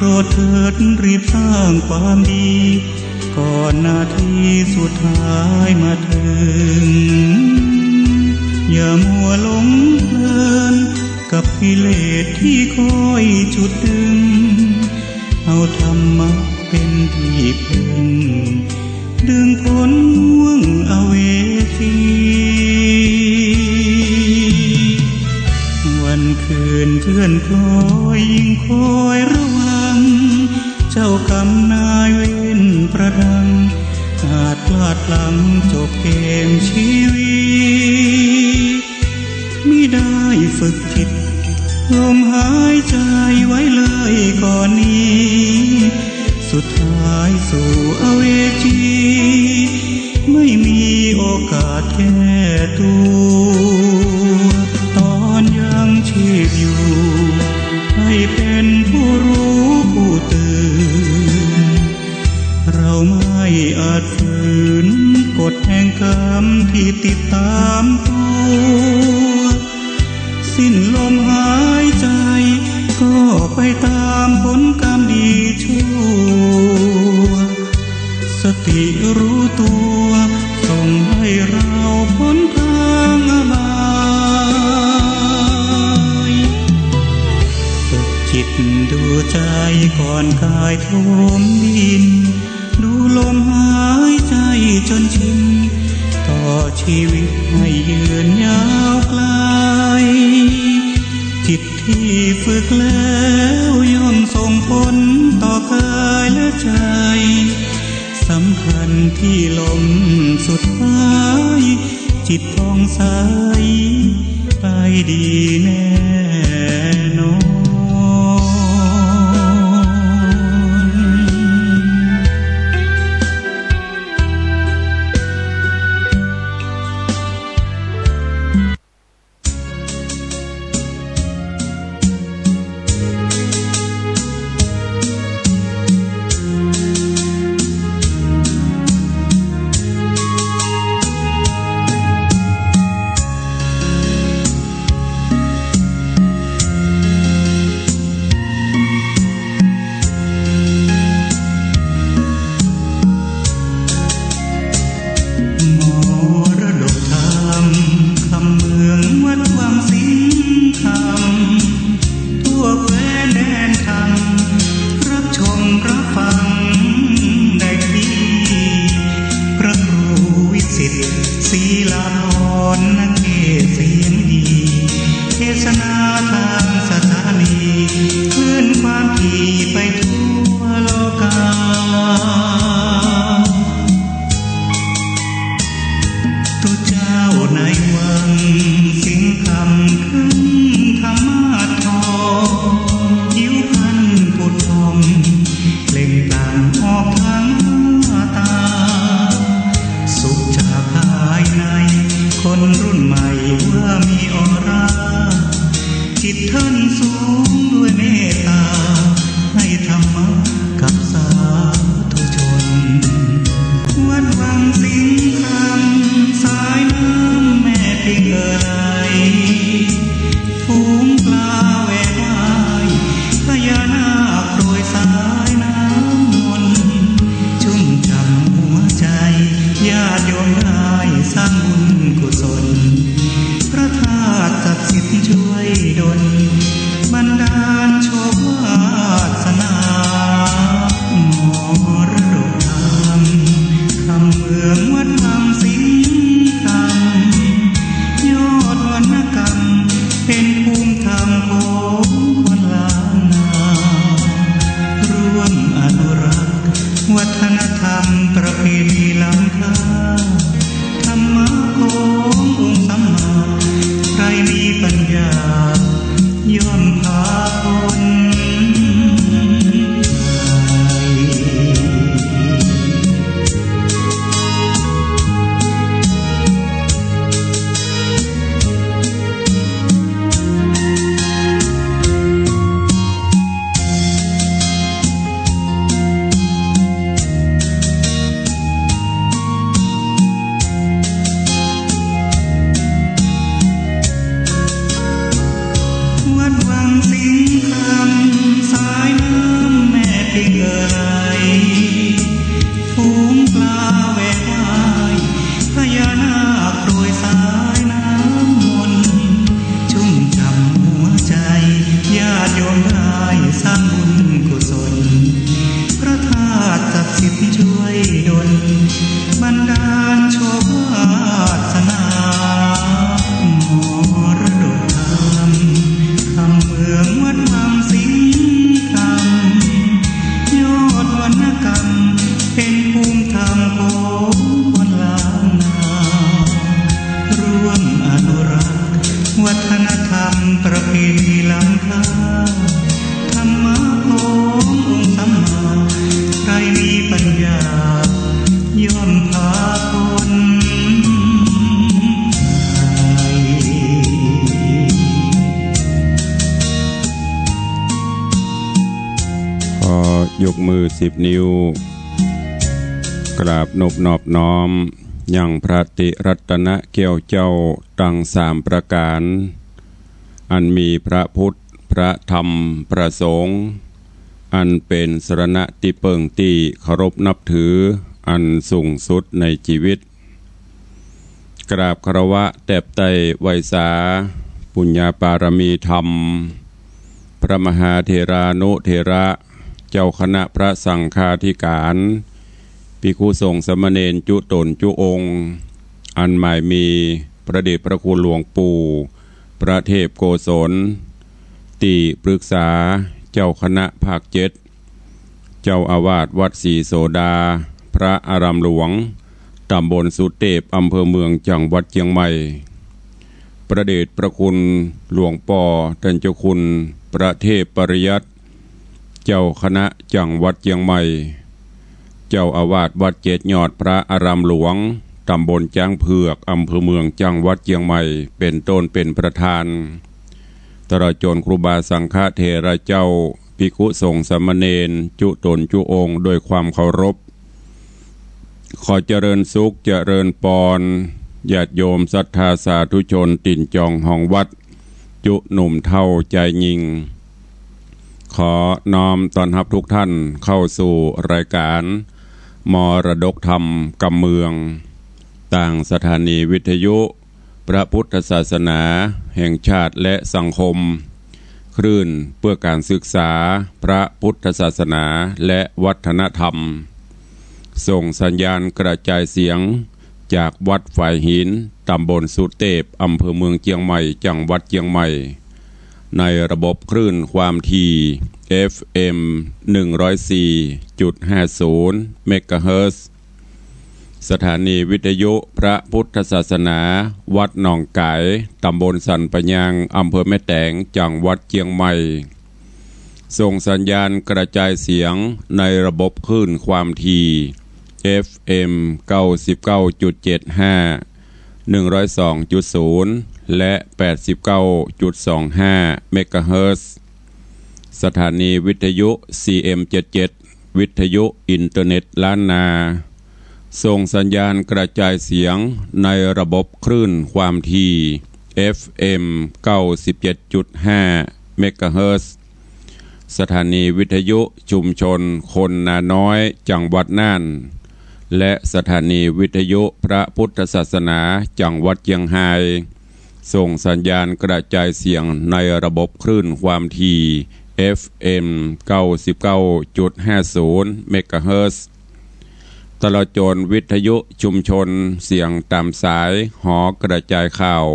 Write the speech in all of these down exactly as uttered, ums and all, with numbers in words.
โปรดเถิดรีบสร้างความดี ก่อนนาทีสุดท้ายมาเถิง อย่ามัวหลงเพลินกับกิเลสตี้คอยจุดดึง เอาธรรมะเป๋นตี้เปิง ดึงป๊นห่วงอเวจี วันคืนเพื่อนคอยยิ่งคอยระวัง เจ้ากรรมนายเวรประดัง อาจพลาดพลั้งจบเกมชีวิต มิได้ฝึกจิต ลมหายใจ๋ไว้เลยก่อนนี้ สุดท้ายสู่อเวจี ไม่มีโอกาสแก้ตั๋ว ต๋อนยังชีพอยู่ ให้เป๋นผู้รู้ผู้ตื่น เราไม่อาจฝืนกฎแห่งกรรมตี้ติดต๋ามตั๋ว สิ้นลมหายใจ๋ ก็ไปต๋ามผลกรรมดีชั่ว สติรู้ตั๋ว ส่งให้เราป๊นทางอบาย ฝึกจิตดูใจ๋ก่อนกายถมดิน ดูลมหายใจ๋จนชิน ต่อชีวิตให้ยืนยาวไกล จิตตี้ฝึกแล้วย่อมส่งผลต่อกายและใจ๋ สำคัญตี้ลมสุดท้าย จิตผ่องใสไปดีแน่นอน ยกมือสิบนิ้ว กราบนบนอบน้อม ยังพระติรัตนะแก้วเจ้าตังสามประก๋าน อันมีพระพุทธ พระธรรม พระสงฆ์ อันเป๋นสรณะตี้เปิ้งตี้เคารพนับถือ อันสูงสุดในจีวิต กราบคารวะแตบไต้ไหว้สา ปุญญาปารมีธรรม พระมหาเถรานุเถระ เจ้าคณะพระสังฆาธิการ ภิกขุสงฆ์สามเณรจุ๊ต๋นจุ๊องค์ อันหมายมีพระเดชพระคุณหลวงปู่ พระเทพโกศล ตี้ปรึกษาเจ้าคณะภาคเจ็ด เจ้าอาวาสวัดศรีโสดา พระอารามหลวง ตำบลสุเตพ อำเภอเมือง จังหวัดเจียงใหม่ พระเดชพระคุณหลวงป้อต้านเจ้าคุณ พระเทพปริยัติ เจ้าคณะจังหวัดเจียงใหม่ เจ้าอาวาสวัดเจ็ดยอด พระอารามหลวง ตำบลจ๊างเผือก อำเภอเมือง จังหวัดเจียงใหม่ เป๋นต้นเป๋นประธาน ตลอดจ๋นครูบาสังฆเถระเจ้า ภิกขุสงฆ์สามเณร จุ๊ต๋นจุ๊องค์ ด้วยความเคารพ ขอเจริญสุขเจริญปอน ญาติโยมศรัทธาสาธุชน ตี๋นจองฮองวัด จุ๊หนุ่มเฒ่าจายญิง ขอน้อมต้อนฮับทุกท่านเข้าสู่รายการมรดกธรรมกำเมือง ตางสถานีวิทยุพระพุทธศาสนาแห่งชาติและสังคม คลื่นเพื่อการศึกษาพระพุทธศาสนาและวัฒนธรรม ส่งสัญญาณกระจายเสียงจากวัดฝายหิน ตำบลสุเตพ อำเภอเมืองเจียงใหม่ จังหวัดเจียงใหม่ ในระบบคลื่นความถี่ เอฟเอ็ม หนึ่งร้อยสี่จุดห้าศูนย์ เมกะเฮิรตซ์ สถานีวิทยุพระพุทธศาสนา วัดหนองก๋าย ตำบลสันป่ายาง อำเภอแม่แตง จังหวัดเจียงใหม่ ส่งสัญญาณกระจายเสียงในระบบคลื่นความถี่ เอฟเอ็ม เก้าสิบเก้าจุดเจ็ดห้า หนึ่งร้อยสองจุดศูนย์ และ แปดสิบเก้าจุดสองห้า เมกะเฮิรตซ์ สถานีวิทยุ ซีเอ็มเจ็ดเจ็ด วิทยุอินเทอร์เน็ตล้านนา ส่งสัญญาณกระจายเสียงในระบบคลื่นความถี่ เอฟเอ็ม เก้าสิบเจ็ดจุดห้า เมกะเฮิรตซ์ สถานีวิทยุชุมชนคนนาน้อย จังหวัดน่าน และสถานีวิทยุพระพุทธศาสนา จังหวัดเจียงฮาย ส่งสัญญาณกระจายเสียงในระบบคลื่นความถี่ เอฟเอ็ม เก้าสิบเก้าจุดห้าศูนย์ เมกะเฮิรตซ์ ตลอดจ๋นวิทยุชุมชนเสียงต๋ามสายหอกระจายข่าว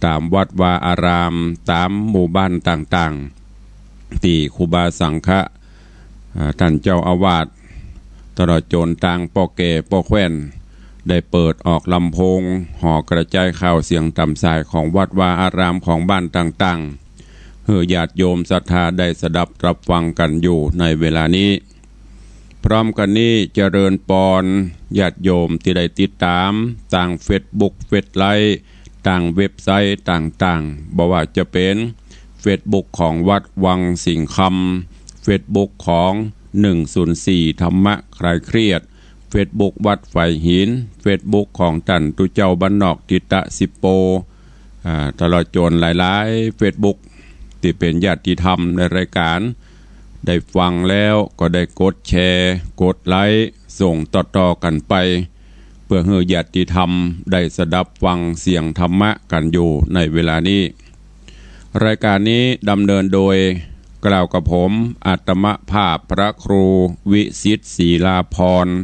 ต๋ามวัดวาอาราม ต๋ามหมู่บ้านต่างๆ ตี้ครูบาสังฆะ อ่า ต้านเจ้าอาวาส ตลอดจ๋นตางป้อแก่ป้อแคว่น ได้เปิดออกลำโพงหอกระจายข่าวเสียงต๋ามสายของวัดวาอารามของบ้านต่างๆ หื้อญาติโยมศรัทธาได้สดับรับฟังกั๋นอยู่ในเวลานี้ พร้อมกั๋นนี้เจริญปอนญาติโยมตี้ได้ติดต๋ามตางเฟซบุ๊ก เฟซไลฟ์ ตางเว็บไซต์ต่างๆ บ่ว่าจะเป๋นเฟซบุ๊กของวัดวังสิงห์คำ เฟซบุ๊กของ หนึ่งศูนย์สี่ ธรรมะคลายเครียด เฟซบุ๊กวัดฝายหิน เฟซบุ๊กของต้านตุ๊เจ้าบ้านนอกทิตะสิบโป อ่า ตลอดจ๋นหลายๆ เฟซบุ๊ก ตี้เป๋นญาติธรรมในรายการ ได้ฟังแล้วก็ได้กดแชร์ กดไลก์ ส่งต่อๆ กั๋นไป เพื่อหื้อญาติธรรมได้สดับฟังเสียงธรรมะกั๋นอยู่ในเวลานี้ รายการนี้ดำเนินโดย กล่าวกับผม อาตมาภาพพระครูวิสิทธิ์ ศรีลาภรณ์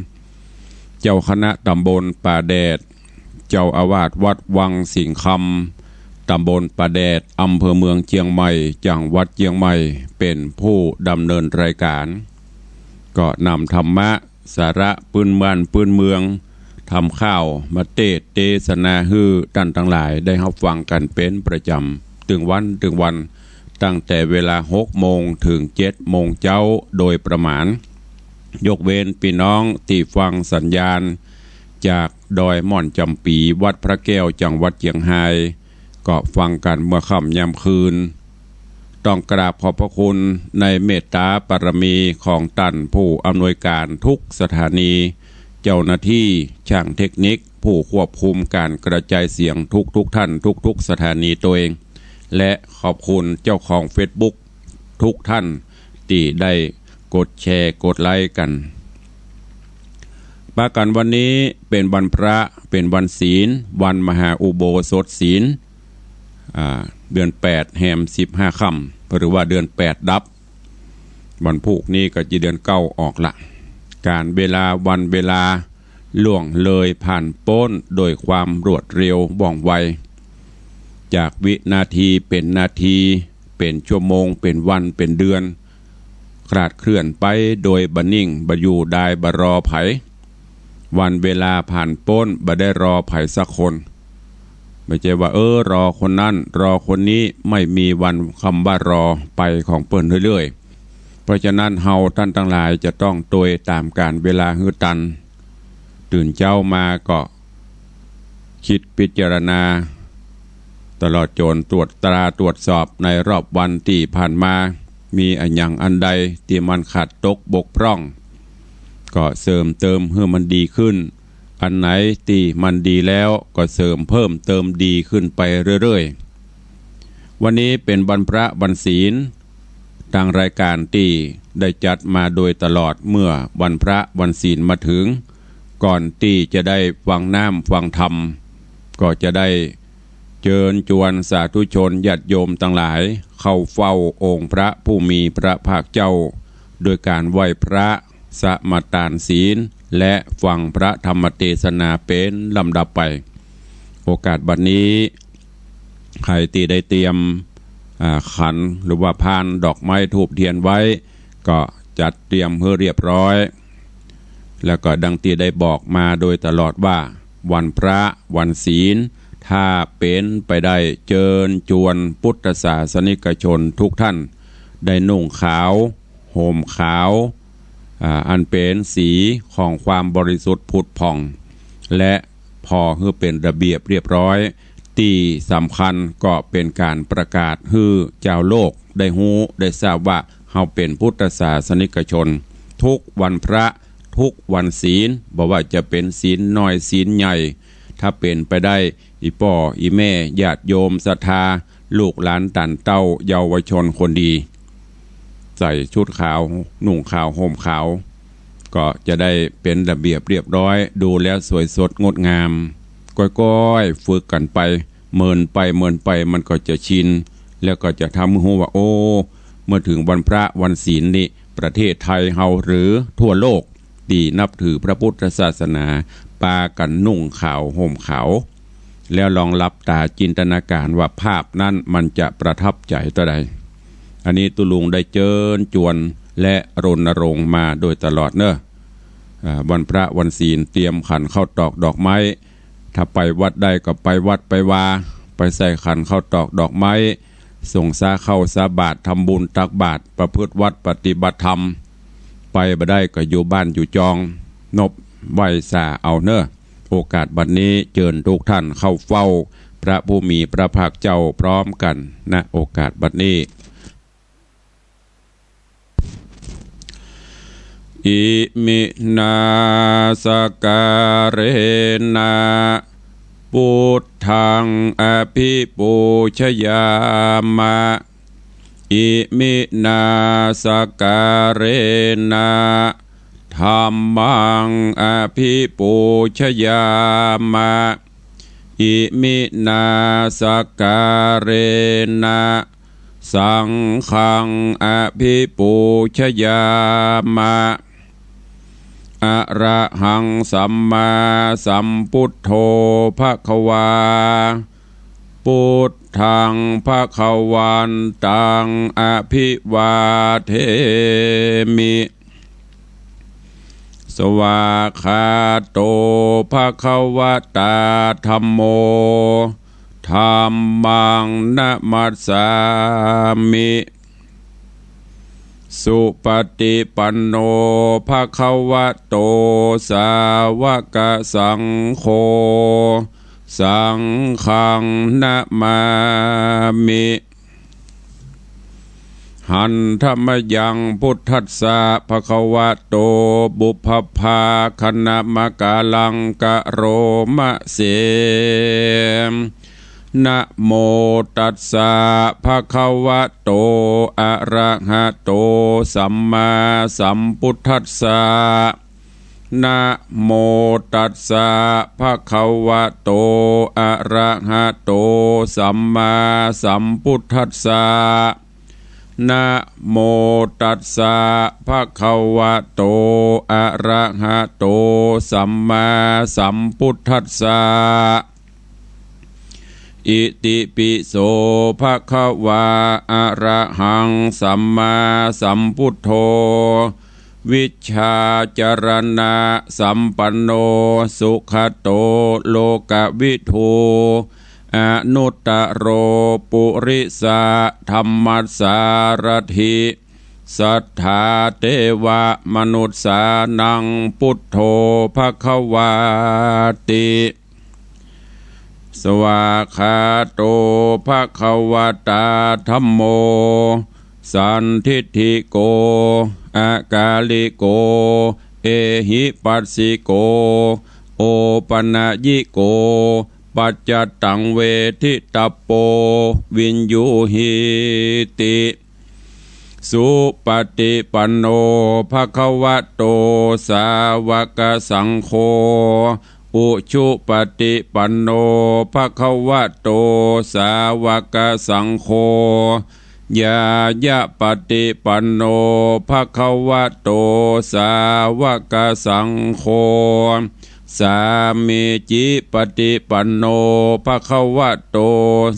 เจ้าคณะตำบลป่าแดด เจ้าอาวาสวัดวังสิงห์คำ ตำบลป่าแดด อำเภอเมืองเจียงใหม่ จังหวัดเจียงใหม่ เป๋นผู้ดำเนินรายการ ก็นำธรรมะ สาระปื้นบ้านปื้นเมือง ธรรมข่าวมาเตสน์เตสนาหื้อต้านตังหลายได้ฮับฟังกั๋นเป๋นประจ๋ำ ตึงวันตึงวัน ตั้งแต่เวลาหกโมงเถิงเจ็ดโมงเจ๊าโดยประมาณ ยกเว้นปี้น้องตี้ฟังสัญญาณจากดอยม่อนจ๋ำปี๋ วัดพระแก้ว จังหวัดเจียงฮาย ก็ฟังกั๋นเมื่อค่ำยามคืน ต้องกราบขอบพระคุณในเมตตาบารมีของต้านผู้อำนวยการทุกสถานี เจ้าหน้าที่ ช่างเทคนิค ผู้ควบคุมการกระจายเสียงทุกๆท่าน ทุกๆสถานีตวย และขอบคุณเจ้าของเฟซบุ๊กทุกท่านตี้ได้กดแชร์กดไลก์กั๋น ปากั๋นวันนี้เป๋นวันพระ เป๋นวันศีล วันมหาอุโบสถศีล อ่า เดือนแปดแฮมสิบห้าค่ำ หรือว่าเดือนแปดดับ วันพูกนี้ก็จะเดือนเก้าออกละ ก๋าลเวลาวันเวลาล่วงเลยผ่านป๊นโดยความรวดเร็วว่องไว จากวินาทีเป๋นนาที เป๋นชั่วโมง เป๋นวัน เป๋นเดือน คลาดเคลื่อนไปโดยบ่นิ่งบ่อยู่ดายบ่รอใผ วันเวลาผ่านป๊นบ่ได้รอใผสักคน บ่ใจ้ว่า เออ รอคนนั้น รอคนนี้ ไม่มีวันคำว่ารอ ไปของเปิ้นเรื่อยๆ เพราะฉะนั้นเฮาต้านตังหลายจะต้องตวยต๋ามก๋าลเวลาหื้อตัน ตื่นเจ๊ามาก็กึ๊ดพิจารณา ตลอดจ๋นตรวจตราตรวจสอบในรอบวันตี้ผ่านมา มีอะหยังอันใดตี้มันขาดตกบกพร่อง ก็เสริมเติมหื้อมันดีขึ้น อันไหนตี้มันดีแล้วก็เสริมเพิ่มเติมดีขึ้นไปเรื่อยๆ วันนี้เป๋นวันพระวันศีล ตางรายก๋านตี้ได้จัดมาโดยตลอดเมื่อวันพระวันศีลมาเถิง ก่อนตี้จะได้ฟังน้ำฟังธรรม ก็จะได้เจิญจวนสาธุชนญาติโยมตังหลายเข้าเฝ้าองค์พระผู้มีพระภาคเจ้า โดยก๋านไหว้พระ สมาตานศีล และฟังพระธรรมเตสนาเป๋นลำดับไป โอกาสบัดนี้ ใผตี้ได้เตรียม อ่า ขันหรือว่าพานดอกไม้ธูปเตียนไว้ ก็จัดเตรียมหื้อเรียบร้อย แล้วก็ดังตี้ได้บอกมาโดยตลอดว่า วันพระวันศีล ถ้าเป๋นไปได้เจิญจวนพุทธศาสนิกชนทุกท่าน ได้นุ่งขาว ห่มขาว อ่า อันเป๋นสีของความบริสุทธิ์ผุดผ่อง และผ่อหื้อเป๋นระเบียบเรียบร้อย ตี้สำคัญก็เป๋นก๋านประกาศหื้อจาวโลกได้ฮู้ได้ทราบว่า เฮาเป๋นพุทธศาสนิกชน ทุกวันพระ ทุกวันศีล บ่ว่าจะเป๋นศีลน้อยศีลใหญ่ ถ้าเป๋นไปได้ อี่ป้ออี่แม่ญาติโยมศรัทธา ลูกหลานต้านเต้าเยาวชนคนดี ใส่ชุดขาว นุ่งขาว ห่มขาว ก็จะได้เป๋นระเบียบเรียบร้อย ดูแล้วสวยสดงดงาม ก้อยๆ ฝึกกั๋นไป เมินไปเมินไปมันก็จะชิน แล้วก็จะทำหื้อฮู้ว่า โอ้ เมื่อเถิงวันพระวันศีลนี่ ประเทศไทยเฮาหรือทั่วโลกตี้นับถือพระพุทธศาสนา ปากั๋นนุ่งขาวห่มขาว แล้วลองหลับต๋าจินตนาก๋ารว่าภาพนั้นมันจะประทับใจ๋เต้าใด อันนี้ตุ๊ลุงได้เจิญจวนและรณรงค์มาโดยตลอดเนาะ อ่า วันพระวันศีลเตรียมขันข้าวตอกดอกไม้ ถ้าไปวัดได้ก็ไปวัดไปวา ไปใส่ขันข้าวตอกดอกไม้ สงฆ์สาข้าวสาบาตร ทำบุญตักบาตร ประพฤติวัตรปฏิบัติธรรม ไปบ่ได้ก็อยู่บ้านอยู่จอง นบไหว้สาเอาเนาะ โอกาสบัดนี้เจิญทุกท่านเข้าเฝ้าพระผู้มีพระภาคเจ้าพร้อมกั๋น ณ โอกาสบัดนี้ Iminā sakkārena buddhaṃ abhipūjayāma. Iminā sakkārena dhammaṃ abhipūjayāma. Iminā sakkārena saṅghaṃ abhipūjayāma. Arahaṃ sammāsambuddho bhagavā. Buddhaṃ bhagavantaṃ abhivādemi. Svākkhāto bhagavatā dhammo. Dhammaṃ namassāmi. Supaṭipanno bhagavato sāvakasaṅgho. Saṅghaṃ namāmi. หันธะมะยัง พุทธัสสะ ภะคะวะโต ปุพพะภาคะนะมะกะลัง กะโรมะเส นะโมตัสสะ ภะคะวะโต อะระหะโต สัมมาสัมพุทธัสสะ นะโมตัสสะ ภะคะวะโต อะระหะโต สัมมาสัมพุทธัสสะ นะโมตัสสะ ภะคะวะโต อะระหะโต สัมมาสัมพุทธัสสะ อิติปิโส ภะคะวา อะระหัง สัมมาสัมพุทโธ วิชชาจรณะสัมปันโน สุขะโต โลกะวิทู อนุตตะโร ปุริสะธัมมัสสารถิ สัทธาเทวะมนุสสานัง พุทโธ ภะคะวาติ สวากขาโต ภะคะวะตา ธัมโม สันทิฏฐิโก อะกาลิโก เอหิปัสสิโก โอปะนะยิโก ปัจจัตตัง เวทิตัปโป วิญญูหีติ สุปะติปันโน ภะคะวะโต สาวะกะสังโฆ อุชุปะติปันโน ภะคะวะโต สาวะกะสังโฆ ญาญะปะติปันโน ภะคะวะโต สาวะกะสังโฆ สามีจิปะติปันโน ภะคะวะโต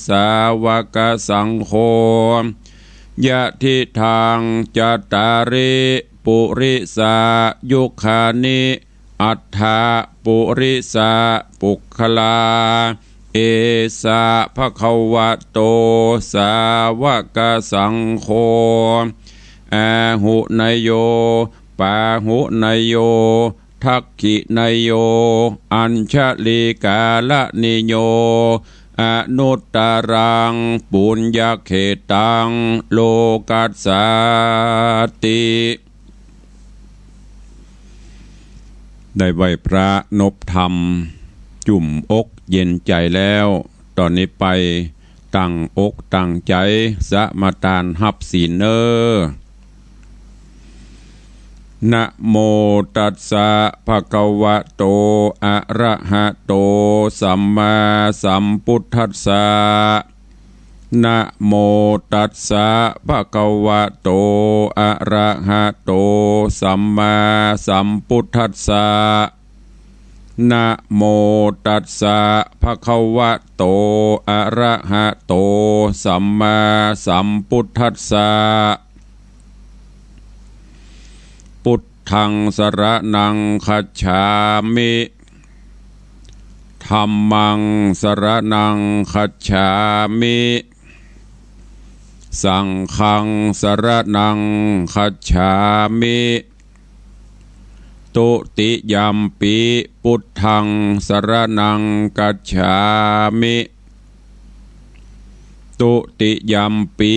สาวะกะสังโฆ ยะทิทัง จัตตาริ ปุริสายุคานิ อัฏฐะ ปุริสะ ปุคคลา เอสะ ภะคะวะโต สาวะกะสังโฆ อาหุเนโย ปาหุเนโย ทักขิเนโย อัญชลีกาละนิโย อนุตตะรัง ปุญญะเขตัง โลกัสสาติ ได้ไหว้พระนบธรรม จุ่มอกเย็นใจ๋แล้ว ต่อนี้ไปตั้งอกตั้งใจ๋สมาตานฮับศีลเน่อ นะโมตัสสะ ภะคะวะโต อะระหะโต สัมมาสัมพุทธัสสะ นะโมตัสสะ ภะคะวะโต อะระหะโต สัมมาสัมพุทธัสสะ นะโมตัสสะ ภะคะวะโต อะระหะโต สัมมาสัมพุทธัสสะ พุทธัง สรณัง คัจฉามิ ธัมมัง สรณัง คัจฉามิ สังฆัง สรณัง คัจฉามิ ตุติยัมปิ พุทธัง สรณัง คัจฉามิ ตุติยัมปิ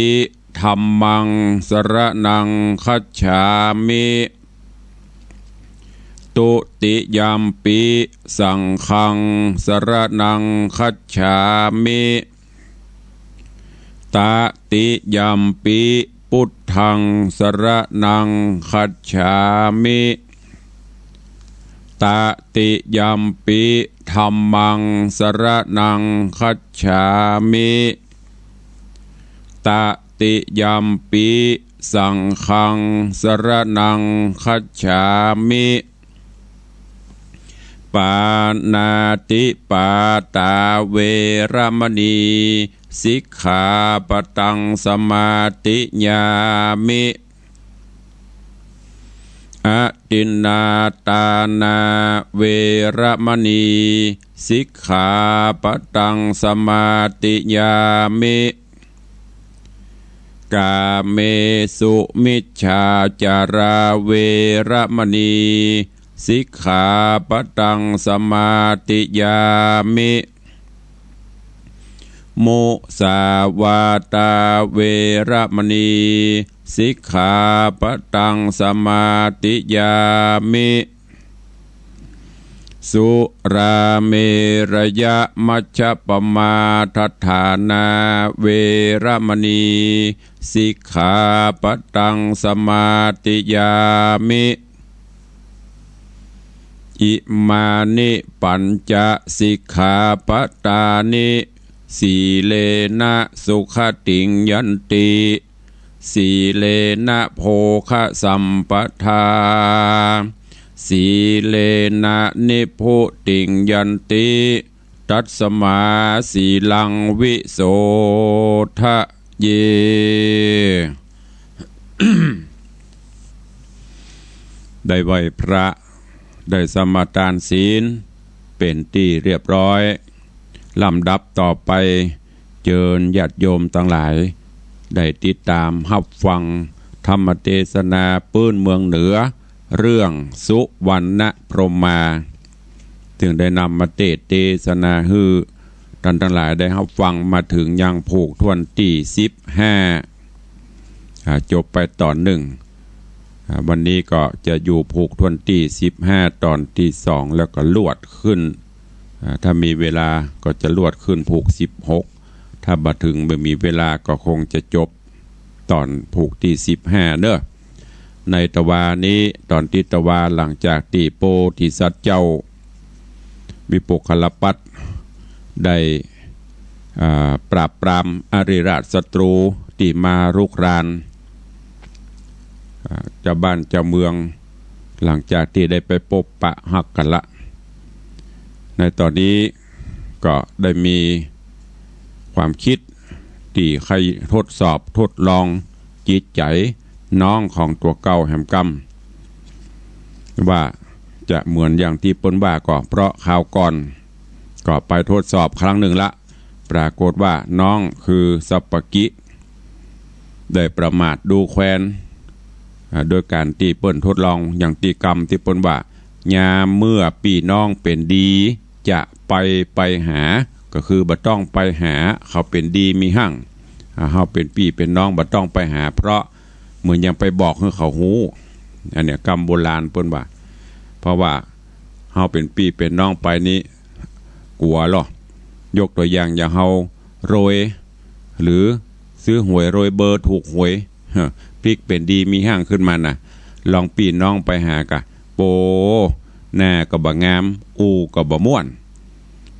ธัมมัง สรณัง คัจฉามิ ตุติยัมปิ สังฆัง สรณัง คัจฉามิ ตติยัมปิ พุทธัง สรณัง คัจฉามิ ตติยัมปิ ธัมมัง สรณัง คัจฉามิ ตติยัมปิ สังฆัง สรณัง คัจฉามิ ปาณาติปาตา เวระมะณี สิกขาปะตัง สมาธิยามิ อทินนาทานา เวระมะณี สิกขาปะตัง สมาธิยามิ กาเมสุมิจฉาจารา เวระมะณี สิกขาปะตัง สมาธิยามิ มุสาวาตาเวระมณี สิกขาปะตังสมาธิยามิ สุราเมรยะมัชฌะปะมาทัฏฐานาเวระมณี สิกขาปะตังสมาธิยามิ อิมานิปัญจะสิกขาปะตานิ สีเลนะสุขติงยันติ สีเลนะโภคะสัมปะทา สีเลนะนิพพุติงยันติ ตัสมาสีลังวิโสทะเย ได้ไหว้พระ ได้สมาตานศีล เป๋นตี้เรียบร้อย ลำดับต่อไป เจิญญาติโยมตังหลาย ได้ติดต๋ามฮับฟังธรรมเตสนาปื้นเมืองเหนือ เรื่องสุวรรณพรหมา ซึ่งได้นำมาเตสน์เตสนาหื้อต้านตังหลายได้ฮับฟังมาเถิงยังผูกถ้วนตี้สิบห้า อ่า จบไปต๋อนนึ่ง อ่า วันนี้ก็จะอยู่ผูกถ้วนตี้สิบห้าต๋อนตี้สอง แล้วก็ลวดขึ้น อ่า ถ้ามีเวลาก็จะลวดขึ้นผูกสิบหก ถ้าบ่เถิงบ่มีเวลาก็คงจะจบต๋อนผูกตี้สิบห้าเนาะ ในตะวานี้ ต๋อนตี้ตะวาหลังจากตี้โพธิสัตว์เจ้า วิปุคคลปัตตร์ได้ อ่า ปราบปรามอริราชศัตรูตี้มารุกราน อ่า เจ้าบ้านเจ้าเมือง หลังจากตี้ได้ไปปบปะฮักกั๋นละ ในต๋อนนี้ก็ได้มีความกึ๊ดตี้ใค่ทดสอบทดลองจิตใจ๋น้องของตั๋วเก่าแหมกำ ว่าจะเหมือนอย่างตี้เปิ้นว่าก่อ เพราะคราวก่อนก็ไปทดสอบครั้งนึ่งละ ปรากฏว่าน้องคือสัปปะกิ ได้ประมาทดูแควน อ่า โดยก๋านตี้เปิ้นทดลองอย่างตี้กำตี้เปิ้นว่า ยามเมื่อปี้น้องเป๋นดี จะไปไปหา ก็คือบ่ต้องไปหา เขาเป๋นดีมีฮั้ง อ่า เฮาเป๋นปี้เป๋นน้องบ่ต้องไปหา เพราะเหมือนอย่างไปบอกหื้อเขาฮู้ อันเนี้ยกำโบราณเปิ้นว่า เพราะว่าเฮาเป๋นปี้เป๋นน้องไปนี้ กั๋วลอ ยกตั๋วอย่าง อย่างเฮาโรย หรือซื้อหวยโรยเบอร์ถูกหวย ฮะ ปิ๊กเป๋นดีมีฮั้งขึ้นมาน่ะ ลองปี้น้องไปหากะ โป หน้าก็บ่งาม อู้ก็บ่ม่วน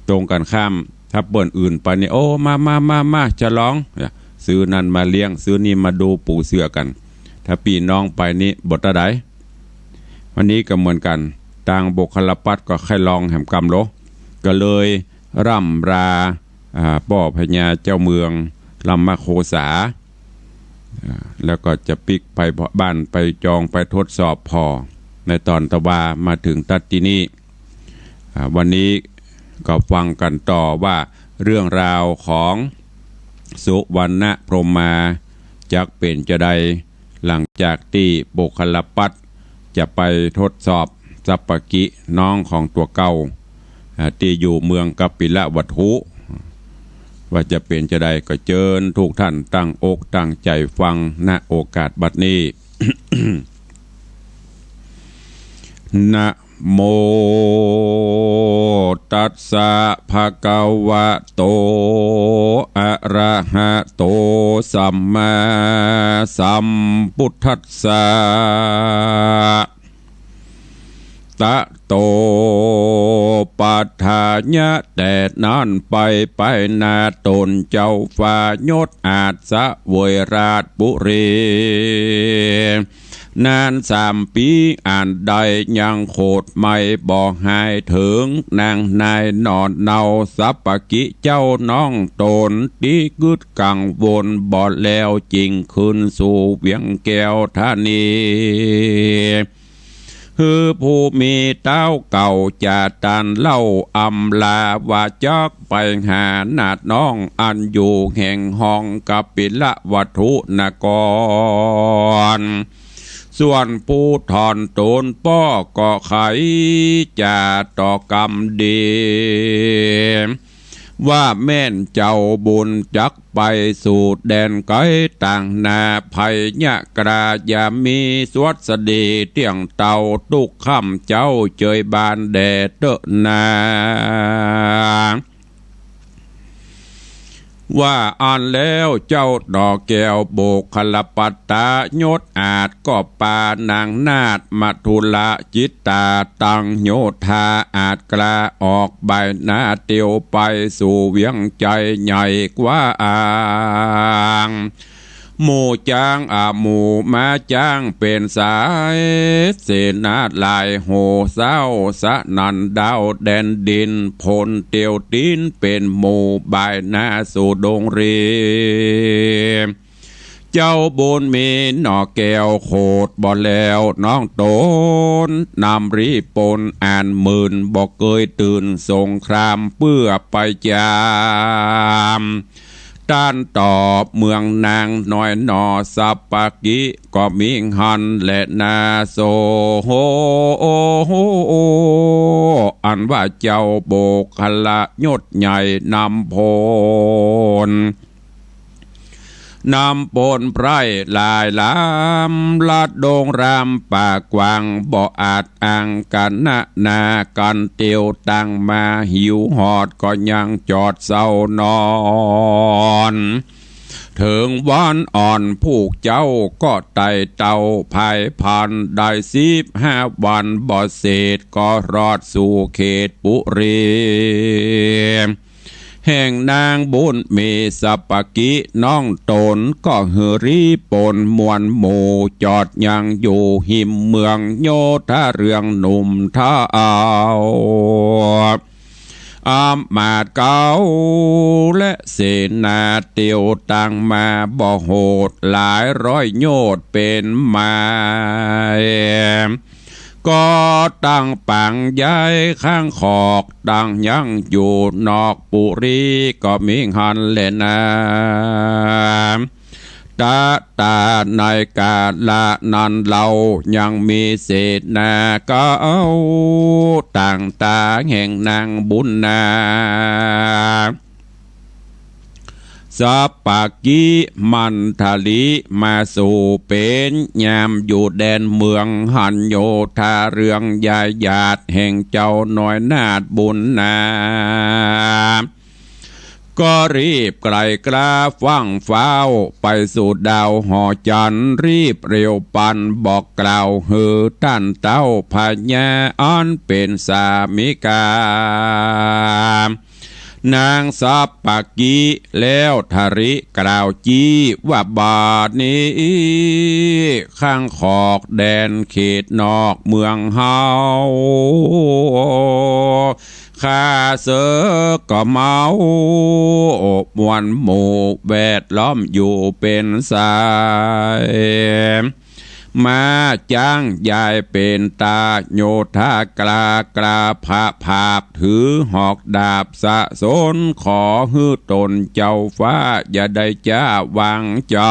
ตรงกั๋นข้าม ถ้าเปิ้นอื่นไปนี่ โอ้ มา มา มา มา ฉลอง ซื้อนั่นมาเลี้ยง ซื้อนี่มาดูปูเสื่อกั๋น ถ้าปี้น้องไปนี่บ่ตาใด วันนี้ก็เหมือนกั๋น ตางบุคลปัตตร์ก็ใค่ลองแหมกำโล ก็เลยร่ำลา อ่า ป้อพญาเจ้าเมืองลำมะโคสา อ่า แล้วก็จะปิ๊กไปบ้านไปจองไปทดสอบผ่อ ในต๋อนตะวามาเถิงตั๊ดตี้นี้ อ่า วันนี้ก็ฟังกั๋นต่อว่าเรื่องราวของสุวรรณพรหมาจักเป๋นจาใด หลังจากตี้บุคลปัตตร์จะไปทดสอบสัปปะกิน้องของตั๋วเก่า อ่า ตี้อยู่เมืองกปิลวัตถุ ว่าจะเป๋นจาใดก็เจิญทุกท่านตั้งอกตั้งใจ๋ฟัง ณ โอกาสบัดนี้ นะโมตัสสะภะคะวะโต อะระหะโต สัมมาสัมพุทธัสสะ ตะโต ปัฏฐายะ แต่นั้นไป ไปหน้าต๋นเจ้าฟ้ายศอาสเวยราชบุรี นานสามปี๋อันใดยังโขดไหม้บ่หายเถิง นางนายหนอนเนาสัปปะกิเจ้าน้องต๋นตี้กึ๊ดกังวลบ่แล้ว จึงคืนสู่เวียงแก้วธานี หื้อผู้มีเต๊าเก่าจาตันเล่าอำลาว่าจักไปหาหน้าน้องอันอยู่แห่งห้องกปิลวัตถุนคร ส่วนผู้ถอนต๋นป้อก็ไขจ๋าต่อกำดี ว่าแม่นเจ้าบุญจักไปสู่แดนไก๋ต่างนา ไผยะกล้าอย่ามีสวัสดีเตี้ยงเต้า ตุ๊กค่ำเจ๊าเจยบานแด่เต๊อะนา ว่าอั้นแล้วเจ้าหน่อแก้วโบกคลปัตตะยศอาจ ก็ปานางนาฏมธุระจิตตา ตังโยธาอาจกล้าออกบ่ายหน้าเตียวไปสู่เวียงไจใหญ่กว้าง หมู่จ๊างอาหมู่ม้าจ๊างเป๋นสาย เสนาหลายโห่เซ้า สนั่นดาวแดนดิน ผลเตียวตี๋นเป๋นหมู่บ่ายหน้าสู่ดงรี เจ้าบุญมีหน่อแก้วโขดบ่แล้วน้องต๋น นำรีปนอ่านหมื่น บ่เกยตื่นสงครามเปื้อไปจาม ต้านต่อเมืองนางน้อยหน่อสัปปะกิ ก็มีหั้นแลนาโส อันว่าเจ้าโบกคละยศใหญ่นำพล นำปนไพร่หลายลำ ลัดดงรามป่ากว้าง บ่อาจอั้งกั๋นนานา กั๋นเตียวตั้งมาหิวหอด ก็ยังจอดเซานอน เถิงวันอ่อนผู้เจ้าก็ไต่เต้าผายพัน ได้สิบห้าวันบ่เสร็จ ก็รอดสู่เขตปุรี แห่งนางบุญมีสัปปะกิน้องต๋น ก็หื้อรีปนมวลหมู่ จอดยังอยู่หิมเมืองโยธาเรืองหนุ่มเฒ่า อำมาตย์เก๊าและเสนาเตียวตั้งมาบ่โหด หลายร้อยโยชน์เป๋นไมล์ ก็ตั้งปางย้ายข้างขอก ตั้งยังอยู่นอกปุรี ก็มีหั้นแลนา ตะตาในกาละนั้นเล่า ยังมีเสนาเก๊าต่างต๋าแห่งนางบุญนา สัปปะกิ มันทะลิมาสู่เป๋นยามอยู่แดนเมือง หันโยธาเรืองยายหยาดแห่งเจ้าน้อยนาฏบุญนา ก็รีบไกล่กล้าฟั่งฟ้าวไปสู่ดาวหอจันทร์ รีบเร็วปันบอกกล่าวหื้อต้านเต้าพญาอันเป๋นสามิกา นางสัปปะกิ แล้วทะลิกล่าวจี้ว่า บ่านี้ข้างขอกแดนเขตนอกเมืองเฮา ข้าเสิกก็เมา มวลหมู่แวดล้อมอยู่เป๋นสาย ม้าจ๊างยายเป๋นตา โยธากล้ากล้าพระผาบ ถือหอกดาบสะสน ขอหื้อต๋นเจ้าฟ้าอย่าได้จ้าวางใจ๋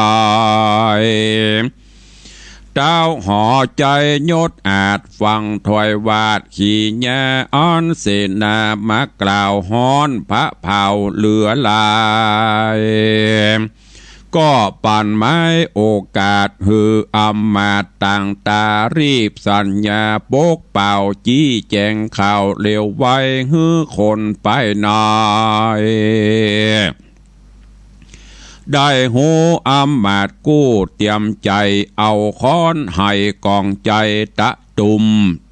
เต้าหอใจ๋ยศอาจฟั่งถ้อยวาดขีญา อันเสนามากล่าวฮ้อนพระเผ่าเหลือหลาย ก็ปันไม้โอกาสหื้ออำมาตย์ต่างต๋า รีบสัญญาปกเป่า จี้แจ๋งข่าวเร็วไวหื้อคนไปหน่อย ได้ฮู้อำมาตย์กู้เตียมใจ๋ เอาค้อนไหกองใจ๋ตะตุ่ม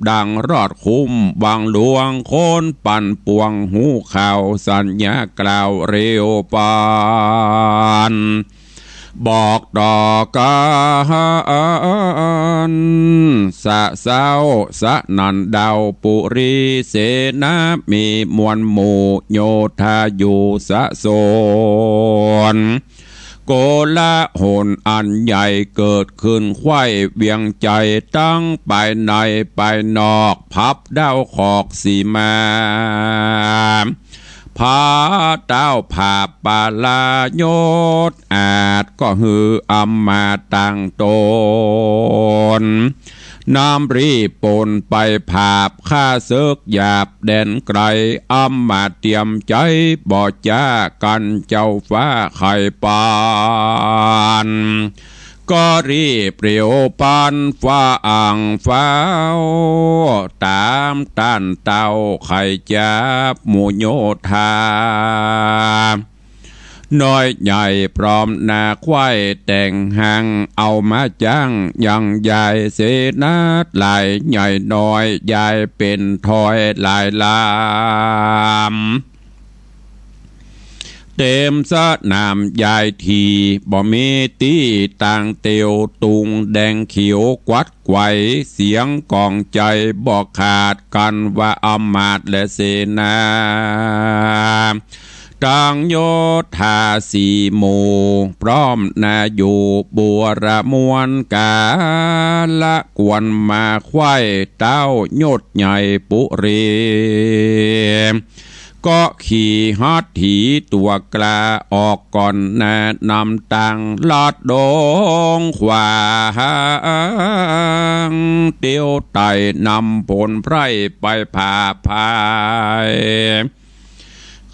ดังรอดคุ้มวังหลวง คนปั่นป่วงฮู้ข่าว สัญญากล่าวเร็วปัน บอกต่อกั๋น สะเซ้าสนั่นดาวปุรี เสนามีมวลหมู่ โยธาอยู่สะสน โกลาหลอันใหญ่เกิดขึ้นไขว้เวียงใจ๋ ตังภายในภายนอก พับด้าวขอกสีมา พระเต้าผาบปาลายศอาจ ก็หื้ออำมาตย์ต่างต๋น น้ำรีบป่นไปผาบ ข้าเสิกหยาบแดนไกล อำมาตย์เตียมใจ๋บ่จ๊า กั๋นเจ้าฟ้าใค่ปาน ก็รีบเร็วปานฟ้าอ่างฟ้าว ต๋ามต้านเต้าใค่จับหมู่โยธา น้อยใหญ่พร้อมนาควายแต่งหาง เอามาจ้างยังใหญ่เสนาหลาย ใหญ่น้อยใหญ่เป๋นถ้อยหลายลำ เต๋มสนามใหญ่ถี่ บ่มีตี้ตางเตียว ตุงแดงเขียวกวัดไขว่ เสียงก้องใจ๋บ่ขาด กั๋นว่าอำมาตย์และเสนา ตังโยธาสี่หมู่ พร้อมนาอยู่บัวระมวลกา ละกวนมาไขว้เต้ายศใหญ่ปุรี ก็ขี่ฮัตถีตั๋วกล้า ออกก่อนนานำตางลัดดงขวาง เตียวไต่นำผลไพร่ไปผาบพาย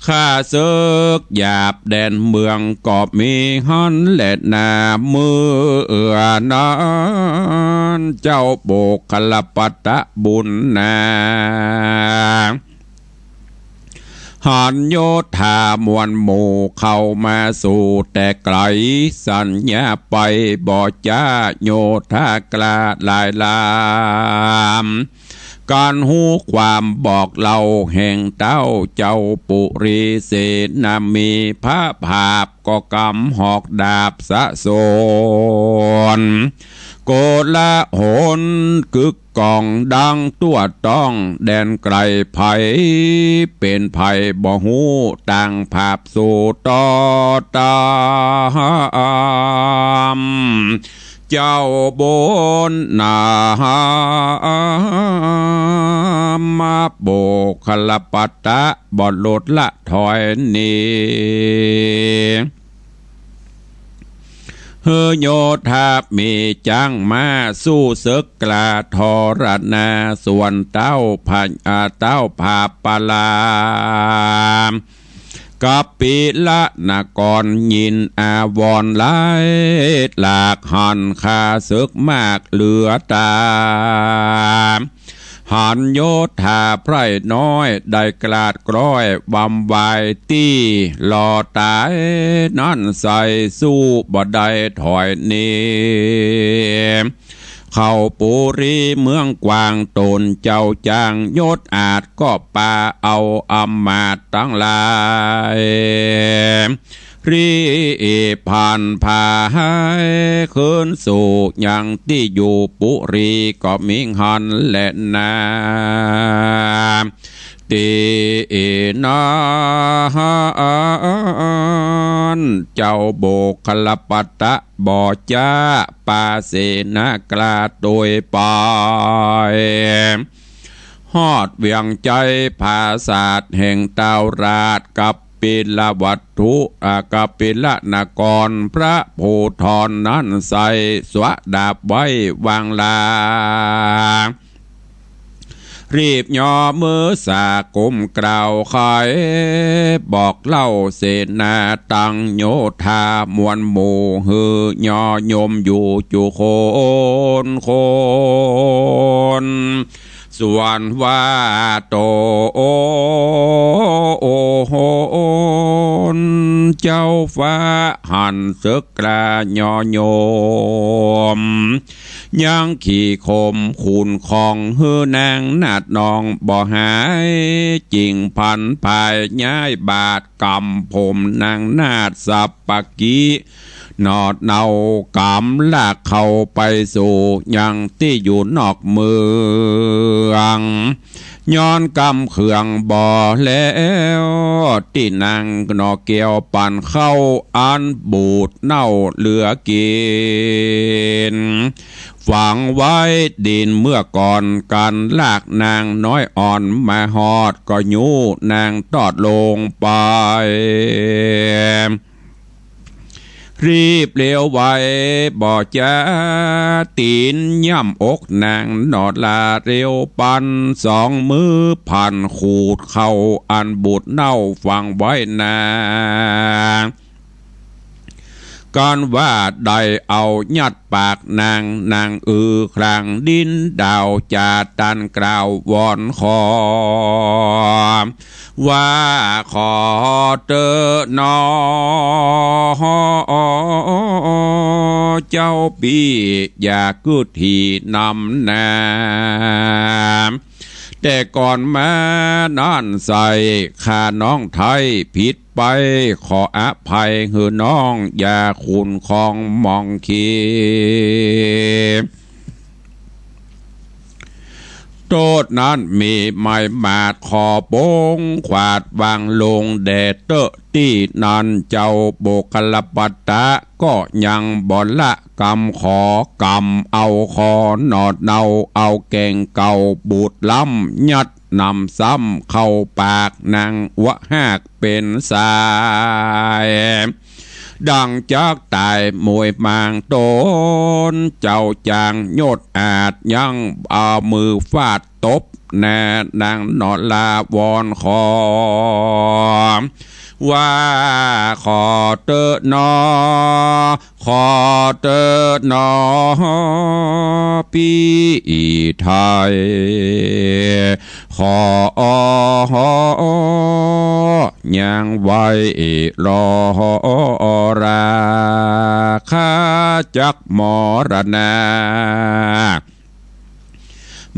ข้าเสิกหยาบแดนเมืองก็มีหั้นแลนา เมื่อนั้นเจ้าโบคคัลลปัตตบุญนา หันโยธามวลหมู่เข้ามาสู่แต่ไกล สัญญาไปบ่จ๊าโยธากล้าหลายลำ ก๋านฮู้ความบอกเล่าแห่งเต้าเจ้าปุรีเสนา มีพระผาบก็ก๋ำหอกดาบสะสน โกลาหลกึกก้องดังตั้วต้อง แดนไกลไผเป๋นไผบ่ฮู้ ต่างผาบสู่ต่อตาม เจ้าบุญนามาโบคคัลลปัตตะบ่หลุดละถอยหนี หื้อโยธามีจ้างม้าสู้เสิกกล้าทรหน้า ส่วนเต้าพญา เต้าผาบปลา กัปปิลนครยินอาวรณ์หลายหลาก หันข้าเสิกมากเหลือต๋า หันโยธาไพร่น้อยได้กราดกร้อยวำวายตี้ หล่อต๋ายนั้นใส่สู้บ่ได้ถอยหนี เข้าปุรีเมืองกว้าง ต๋นเจ้าจ้างยศอาจก็ปาเอาอำมาตย์ตังหลาย รีบผ่านผายคืนสู่ยังตี้อยู่ปุรีก็มิหั้นแลนา ตี้นั้นเจ้าโบคคัลลปัตตะบ่จ๊า ปาเสนากล้าโตยไป ฮอดเวียงใจ๋ผาสาทแห่งเต้าราชกัปปิลวัตถุ อา กัปปิลนคร พระภูธรนั้นใส่สวะดาบไว้วางลา รีบย่อมือสากุมกล่าวไขบอกเล่าเสนาตังโยธามวลหมู่ หื้อย่อโยมอยู่จุคนคน ส่วนว่าต๋นเจ้าฟ้าหันเสิกกล้าย่อโยม ยังขี่ข่มขุนของหื้อนางนาฏน้องบ่หาย จิ่งผันผายย้ายบาทกำผมนางนาฏสัปปะกิ หนอดเนาก๋ำลากเข้าไปสู่ยังตี้อยู่นอกเมือง ย้อนกำเคืองบ่แล้วตี้นางหนอแก้วปันเข้าอันบูดเน่าเหลือกิ๋น ฝังไว้ดินเมื่อก่อน กั๋นลากนางน้อยอ่อนมาฮอดก็ยู้นางตอดลงไป รีบเร็วไวบ่จ๊า ตี๋นย่ำอกนางนอราเร็วปัน สองมือผันขูดเข้าอันบุตรเน่าฝังไว้นา กันว่าได้เอายัดปากนาง นางอือครางดิ้นดาวจ๋าตันกล่าววอนขอ ว่าขอเต๊อะหนอ เจ้าปี้อย่ากึ๊ดถี่นำนา แต่ก่อนมานั้นใส่ข้าน้องไท้ผิดไป ขออภัยหื้อน้องอย่าขุ่นคองหมองเขีย โต้ษนั้นมีไม้หมาดขอปงขวาดวางลงแด่เต๊อะตี้นั้น เจ้าโบกคละปัตตะก็ยังบ่ละกำ ขอกำเอาคอหนอดเนา เอาแก่งเก่าบูดล้ำ ยัดนำซ้ำเข้าปากนางวะหากเป๋นสาย ดังจักต๋ายมวยมางต๋น เจ้าจางยดอาจยังเอามือฟาดตบหน้านางนอราวอนขอ ว่าขอเต๊อะหนอ ขอเต๊อะหนอปี้ไท้ ขอยังไว้รอรา ข้าจักมรณา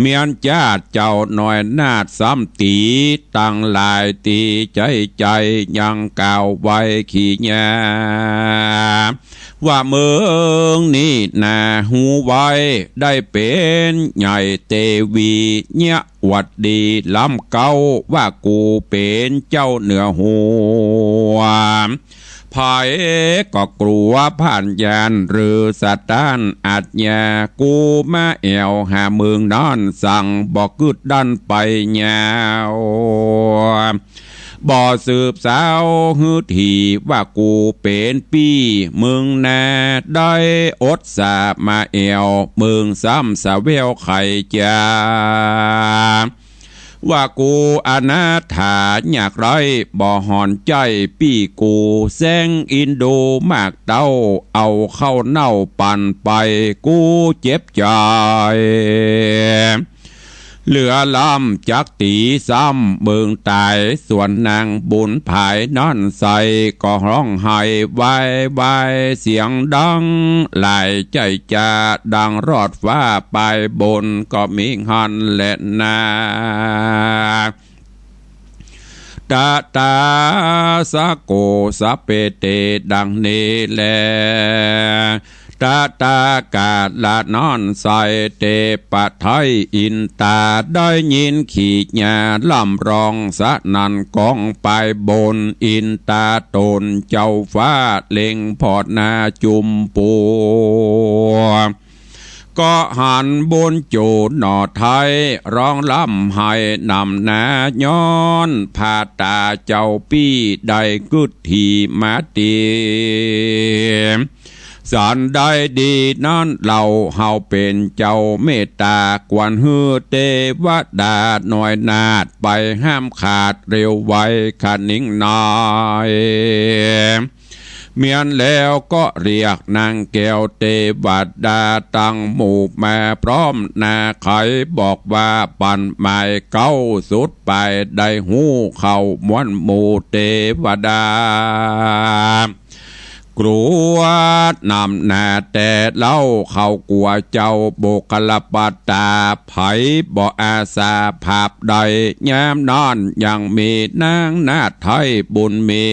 เมียนจาติเจ้าน้อยนาถซ้ำตี๋ตังหลาย ตี๋ใจ๋ใจ๋ยังกล่าวไว้ขี้ยา ว่าเมืองนี้นาฮู้ไว้ ได้เป๋นใหญ่เตวีเยียะหวัดดีล้ำเก๊า ว่ากูเป๋นเจ้าเหนือหัว ใผก็กลัวผ่านยานหรือสะต้านอาชญา กูมาแอ่วหาเมืองนั้นสังบ่กึ๊ดดั้นไปยาว บ่สืบสาวหื้อถี่ ว่ากูเป๋นปี้เมืองนา ได้อดสามาแอ่วเมืองซ้ำสะแววไขจ๋า ว่ากูอนาถายากไร้บ่หอนใจ๊ปี้กู แสงอินดูมากเต้า เอาข้าวเน่าปันไป กูเจ็บใจ๋ เหลือล้ำจักตี๋ซ้ำเมืองต๋าย ส่วนนางบุญผายนั้นใส่ ก็ฮ้องไห้วายวายเสียงดังหลายใจ๋จ๋า ดังรอดฟ้าปายบน ก็มีหั้นแลนา ตะตาสะโกสะเปเต ดังนี้แล ตะตากาละนั้นใส่ เตปะไท้อินตา ได้ยินขีญาล่ำร้องสนั่นก้องปายบน อินตาต๋นเจ้าฟ้าเล็งผ่อหน้าจุมปู ก็หันบุญจู๋หน่อไท้ ฮ้องร่ำไห้นำหน้า ย้อนพาต๋าเจ้าปี้ได้กึ๊ดถี่มาตี๋ สันได้ดีนั้นเฮา เฮาเป๋นเจ้าเมตต๋ากวนหื้อเตวดาน้อยนาถไปห้ามขาดเร็วไวขะนิงนาย เมียนแล้วก็เรียกนางแก้วเตวดาตังหมู่มาพร้อมนาไข บอกว่าปั๋นหมายเก๊าสุดไป ได้ฮู้เข้าม้วนหมู่เตวดา กลัวนำหน้าแต่เล่า เขากั๋วเจ้าโบกคละปัตตา ใผบ่อาสาผาบได้ ยามนั้นยังมีนางนาถไท้บุญมี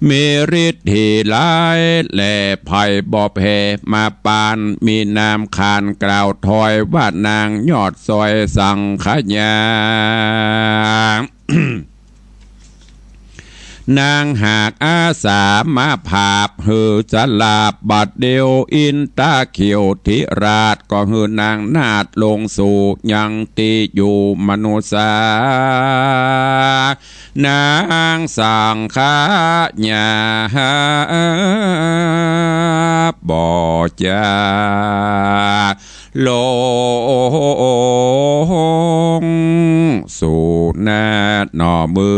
มีฤทธิ์หีหลายแล ใผบ่แผ่มาปาน มีนามขานกล่าวถอย ว่านางยอดซอยสังขยา เ นางหากอาสามาผาบหื้อสลาบบัดเดี่ยว อินทเขียวธิราชก็หื้อนางนาฏลงสู่ยังตี้อยู่มนุษย์สา นางสังขยาบ่จา ลงสู่หน้าหน่อเมื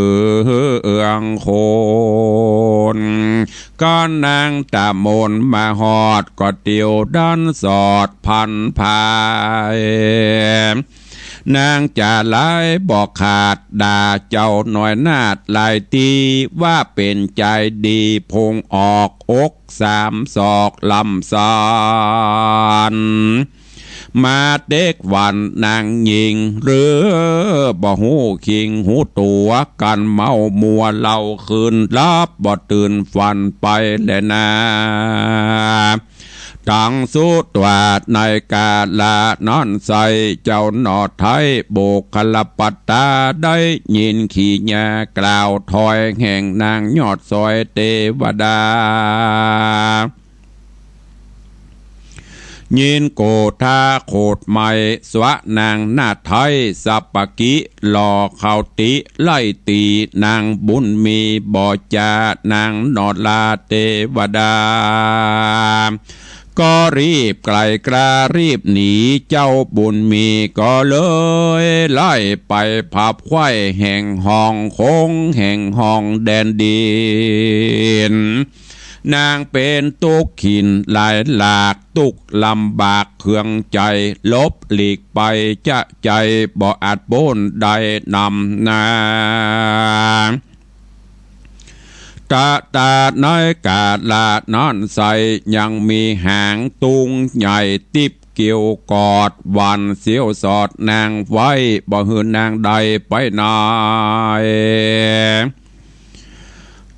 องคน ก็นางตะมนมาฮอดก็เตียวดันสอดพันภาย นางจะไหลบ่ขาดด่าเจ้าน้อยนาฏหลายตี้ ว่าเป๋นจายดีพุงออกอกสามศอกลำสัน มาเต๊กวันนางญิง หรือบ่ฮู้คิงฮู้ตั๋ว กั๋นเมามัวเหล้าคืน หลับบ่ตื่นฝันไปแลนา ตังสุดว่าในกาละนั้นไส้ เจ้าหน่อไท้บุคลปัตตา ได้ยินขีญากล่าวถ้อยแห่งนางยอดซอยเตวดา ยินโกธาโขดไหม้สวะนางนาฏไท้สัปปะกิ หล่อเขาติไล่ตี๋นางบุญมีบ่จา นางหน่อลาเตวดา ก็รีบไกลกล้ารีบหนี เจ้าบุญมีก็เลยไล่ไปผับไขว้แห่งห้องคงแห่งห้องแดนดิน นางเป๋นตุ๊กข์ขินหลายหลาก ตุ๊กข์ลำบากเคืองใจ๋ หลบหลีกไปจะใจ๋ บ่อาจป๊นได้นำนา ตะตาในกาละนั้นไส้ ยังมีหางตุงใหญ่ติ๊บเกี่ยวกอด หวั่นเสี้ยวสอดนางไว้ บ่หื้อนางได้ไปไหน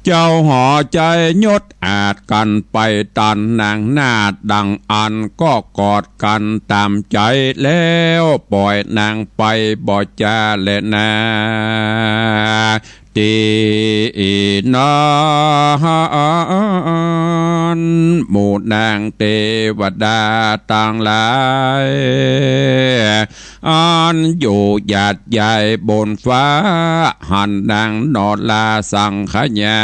เจ้าหอใจ๋ยศอาจกั๋นไปตันนางนาฏ ดังอั้นก็กอดกั๋นต๋ามใจ๋ แล้วป่อยนางไปบ่จาแลนา ตี้นั้นหมู่นางเตวดาตังหลาย อันอยู่หยาดใหญ่บนฟ้า หันนางหน่อลาสังขยา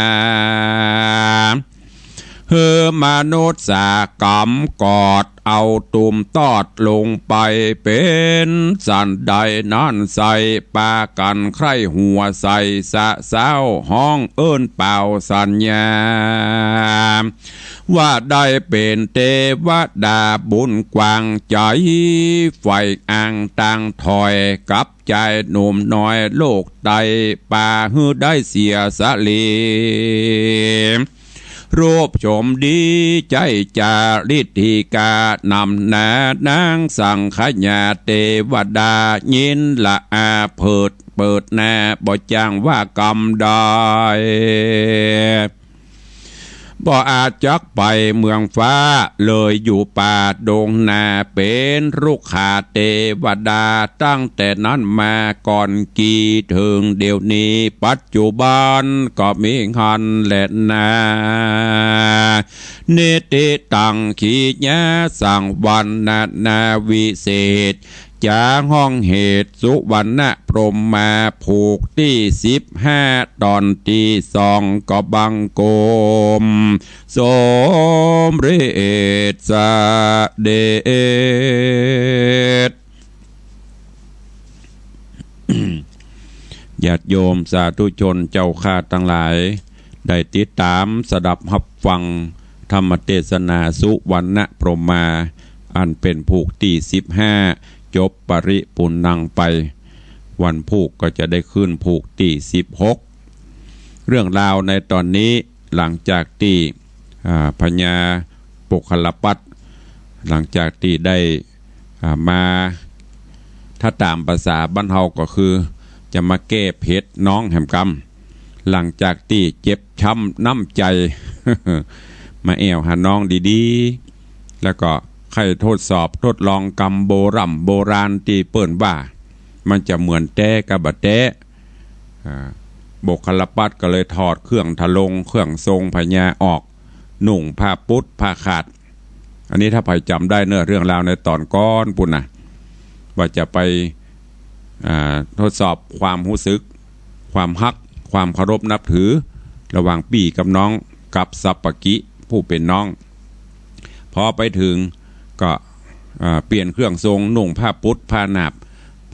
หื้อมนุษย์สากำกอดเอาตุ่มตอดลงไป เป๋นสันใดนั้นไส้ ปากั๋นใคร่หัวใส่สะเซ้า ฮ้องเอิ้นเป่าสัญญา ว่าได้เป๋นเตวดาบุญกว้างใจ๋ ใฝ่อ้างตางถ้อยกับจายหนุ่มน้อยโลกไต้ ปาหื้อได้เสียสะหลี รูปโฉมดีใจ๊จาริทธิกา นำหน้านางสังขยาเตวดา ยินละอาเผิดเปิดหน้า บ่จ้างว่ากำใด บ่อาจจักไปเมืองฟ้า เลยอยู่ป่าดงนา เป๋นรุกขาเตวดา ตั้งแต่นั้นมาก่อนกี่เถิงเดี๋ยวนี้ ปัจจุบันก็มีหั้นแลนา นิทธิตังขีญาสังวรรณนาวิเศษ จาฮ้องเหตุสุวรรณพรหมา ผูกตี้สิบห้า ต๋อนตี้สอง ก็บังคมสมเร็จเสด็จ ญาติโยมสาธุชนเจ้าข้าตังหลาย ได้ติดต๋ามสดับฮับฟังธรรมเตสนาสุวรรณพรหมา อันเป๋นผูกตี้สิบห้า จบปริปุณณังไป วันพูกก็จะได้ขึ้นผูกตี้สิบหก เรื่องราวในต๋อนนี้ หลังจากตี้ อ่า พญาปุคคลปัตตร์ หลังจากตี้ได้ อ่า มา ถ้าต๋ามภาษาบ้านเฮาก็คือ จะมาแก้เผ็ดน้องแหมกำ หลังจากตี้เจ็บช้ำน้ำใจ๋ มาแอ่วหาน้องดีๆ แล้วก็ใค่ทดสอบทดลองกำโบร่ำโบราณตี้เปิ้นว่า มันจะเหมือนแต๊กะบ่แต๊ อ่า โบกคารปัตรก็เลยถอดเครื่องทะลงเครื่องทรงพญาออก นุ่งผ้าปุ๊ดผ้าขาด อันนี้ถ้าใผจ๋ำได้เนอะ เรื่องราวในต๋อนก่อนปู้นนะ ว่าจะไป อ่า ทดสอบความฮู้สึก ความฮัก ความเคารพนับถือ ระหว่างปี้กับน้อง กับสัปปะกิ ผู้เป๋นน้อง พอไปเถิงก็ อ่า เปลี่ยนเครื่องทรง นุ่งผ้าปุ๊ดผ้าหนาบ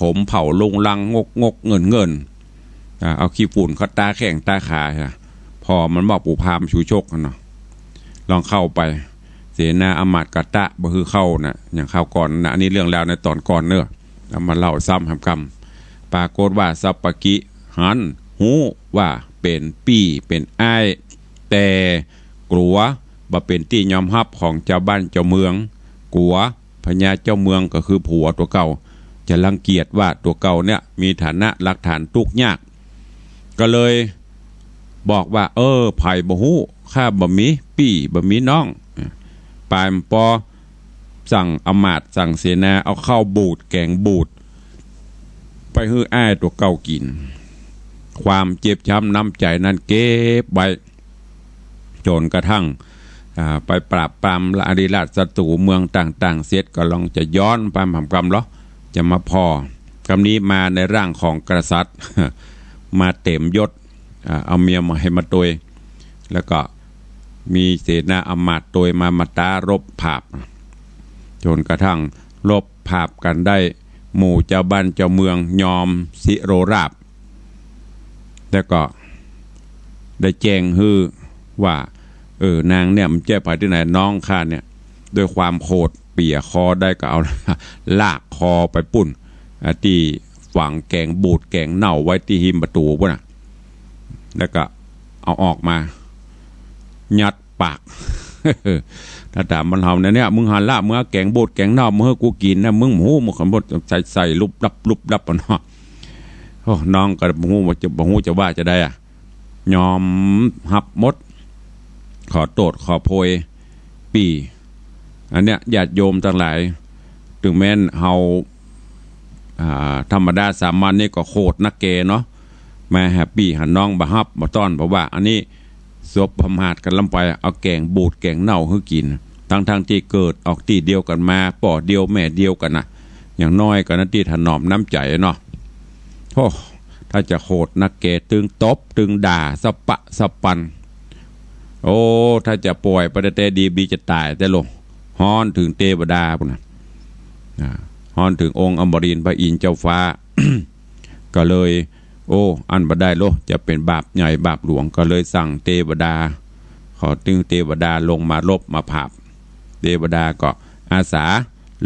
ผมเผ่าลุงลังงกงกเงินเงิน อ่า เอาขี้ฝุ่นเข้าต๋าแข้งต๋าขา พ่อมันบอกปู่พราหมณ์ชูชกหั้นเนาะ ลองเข้าไป เสนาอำมาตย์กะตะบ่หื้อเข้านะ อย่างคราวก่อนนะ อันนี้เรื่องราวในต๋อนก่อนเนอะ เอามาเล่าซ้ำหำกำ ปรากฏว่าสัปปะกิหันฮู้ว่าเป๋นปี้เป๋นอ้าย แต่กั๋วบ่เป๋นตี้ยอมฮับของจาวบ้านจาวเมือง กั๋วพญาจาวเมืองก็คือผัวตั๋วเก่า จะรังเกียจว่าตั๋วเก่าเนี่ยมีฐานะรากฐานตุ๊กยาก ก็เลยบอกว่า เออ ใผบ่ฮู้ ข้าบ่มีปี้บ่มีน้อง ปายปอสั่งอำมาตย์สั่งเสนาเอาข้าวบูดแก๋งบูดไปหื้ออ้ายตั๋วเก่ากิ๋น ความเจ็บช้ำน้ำใจ๋นั้นเก็บไว้ จ๋นกระทั่ง อ่า ไปปราบปรามอริราชศัตรู๋เมืองต่างๆ เสร็จก็ลองจะย้อนไปหำกำลอ จะมาผ่อ กำนี้มาในร่างของกษัตริย์ มาเต๋มยศ อ่า เอาเมียมาหื้อมาตวย แล้วก็มีเสนาอำมาตย์ตวยมา มาต๊ารบผาบ จ๋นกระทั่งรบผาบกั๋นได้ หมู่จาวบ้านจาวเมืองยอมสิโรราษฎร์ แล้วก็ได้แจ้งหื้อว่า เออ นางเนี่ยมันใจ้ใผตี้ไหน น้องข้าเนี่ย ด้วยความโขดเปียคอได้ก็เอา ลากคอไปปู้น อ่า ตี้ฝังแก๋งบูดแก๋งเน่าไว้ตี้ฮิมประตู๋ปู้นน่ะ แล้วก็เอาออกมา ยัดปาก ถ้าถามบ้านเฮาเนี่ย เนี่ย มึงหันละ มึงเอาแก๋งบูดแก๋งเน่ามาหื้อกูกิ๋นนะ มึงบ่ฮู้ มึงขันบดใส่ ใส่ลุบลับลุบลับอะเนาะ โอ้ น้องก็บ่ฮู้ว่าจะ บ่ฮู้จะว่าจะใดอะ ยอมฮับหมด ขอโต้ษขอโพยปี้ อันเนี้ยญาติโยมตังหลาย เถิงแม้นเฮา อ่า ธรรมดาสามัญนี่ก็โขดนักแกเนาะ มาหาปี้หาน้องบ่ฮับบ่ต้อน เพราะว่าอันนี้สบประมาทกั๋นล้ำไป เอาแก๋งบูดแก๋งเน่าหื้อกิ๋น ทั้งๆ ตี้เกิดออกตี้เดียวกั๋นมา ป้อเดียวแม่เดียวกั๋นน่ะ อย่างน้อยก็นับตี้ถนอมน้ำใจ๋เนาะ โอ้ ถ้าจะโขดนักแก ตึงตบตึงด่าสะปะสะปัน โอ้ ถ้าจะป่อยไปแต๊ๆ ดีบีจะต๋ายแต๊ลอ ฮ้อนเถิงเตวดาปู้นน่ะ อ่า ฮ้อนเถิงองค์อมรินทร์พระอินทร์เจ้าฟ้า ก็เลย โอ้ อั้นบ่ได้ลอ จะเป๋นบาปใหญ่บาปหลวง ก็เลยสั่งเตวดา ขอตึงเตวดาลงมาลบมาผาบ เตวดาก็อาสา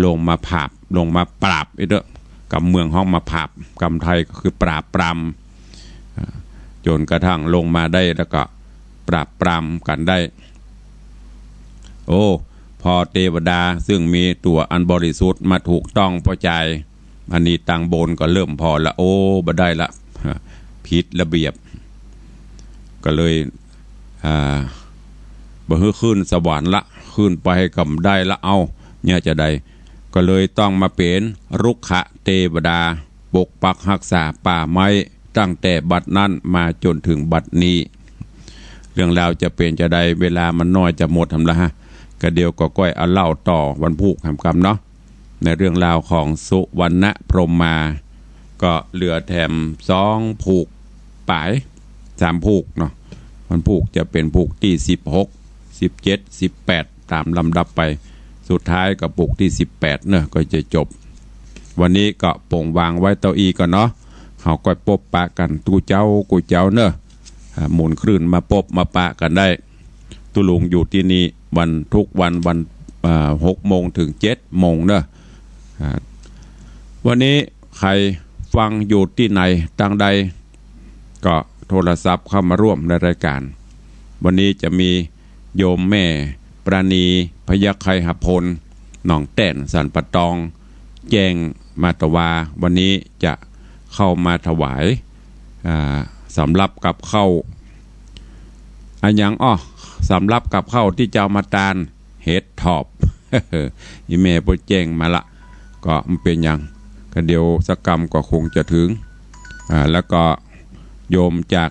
ลงมาผาบ ลงมาปราบ เอ๊ะเด้อ กำเมืองฮ้องมาผาบ กำไทยก็คือปราบปราม อ่า จ๋นกระทั่งลงมาได้แล้วก็ปราบปรามกั๋นได้ โอ้ พอเตวดาซึ่งมีตั๋วอันบริสุทธิ์มาถูกต้องป้อจาย อันนี้ตังบนก็เริ่มผ่อละ โอ้ บ่ได้ละ ผิดระเบียบ ก็เลย อ่า บ่หื้อขึ้นสวรรค์ละ ขึ้นไปก็บ่ได้ละ เอ้า เนี่ยจะใด ก็เลยต้องมาเป๋นรุกขเตวดา ปกปักฮักษาป่าไม้ ตั้งแต่บัดนั้นมาจ๋นเถิงบัดนี้ เรื่องราวจะเป๋นจะใด เวลามันน้อยจะหมดหำละฮะ ก็เดี๋ยวก็ก้อยเอาเล่าต่อวันพูกหำกำเนาะ ในเรื่องราวของสุวรรณพรหมา ก็เหลือแถมสองผูกป๋าย สามผูกเนาะ วันพูกจะเป๋นผูกตี้สิบหก สิบเจ็ด สิบแปด ต๋ามลำดับไป สุดท้ายก็ผูกตี้สิบแปดเนาะ ก็จะจบ วันนี้ก็ป่งวางไว้เต้าอี้ก่อนเนาะ เฮาก้อยปบปะกั๋นกู้เจ๊ากู้เจ๊าเนาะ อ่า หมุนคลื่นมาปบมาปะกั๋นได้ ตุ๊ลุงอยู่ตี้นี่วันทุกวัน วัน อ่า หกโมงเถิงเจ็ดโมงเนาะ อ่า วันนี้ใผฟังอยู่ตี้ไหนตางใด ก็โทรศัพท์เข้ามาร่วมในรายการ วันนี้จะมีโยมแม่ปราณี พยัคฆไคหพล หนองแต้น สันป่าตอง แจ้งมาตะวา วันนี้จะเข้ามาถวาย อ่า สำรับกับข้าว อะหยัง อ้อ สำรับกับข้าวตี้จะเอามาตาน เห็ดถอบ อีแม่เปิ้นแจ้งมาละ ก็บ่เป๋นหยัง ก็เดี๋ยวสักกำก็คงจะเถิง อ่า แล้วก็โยมจาก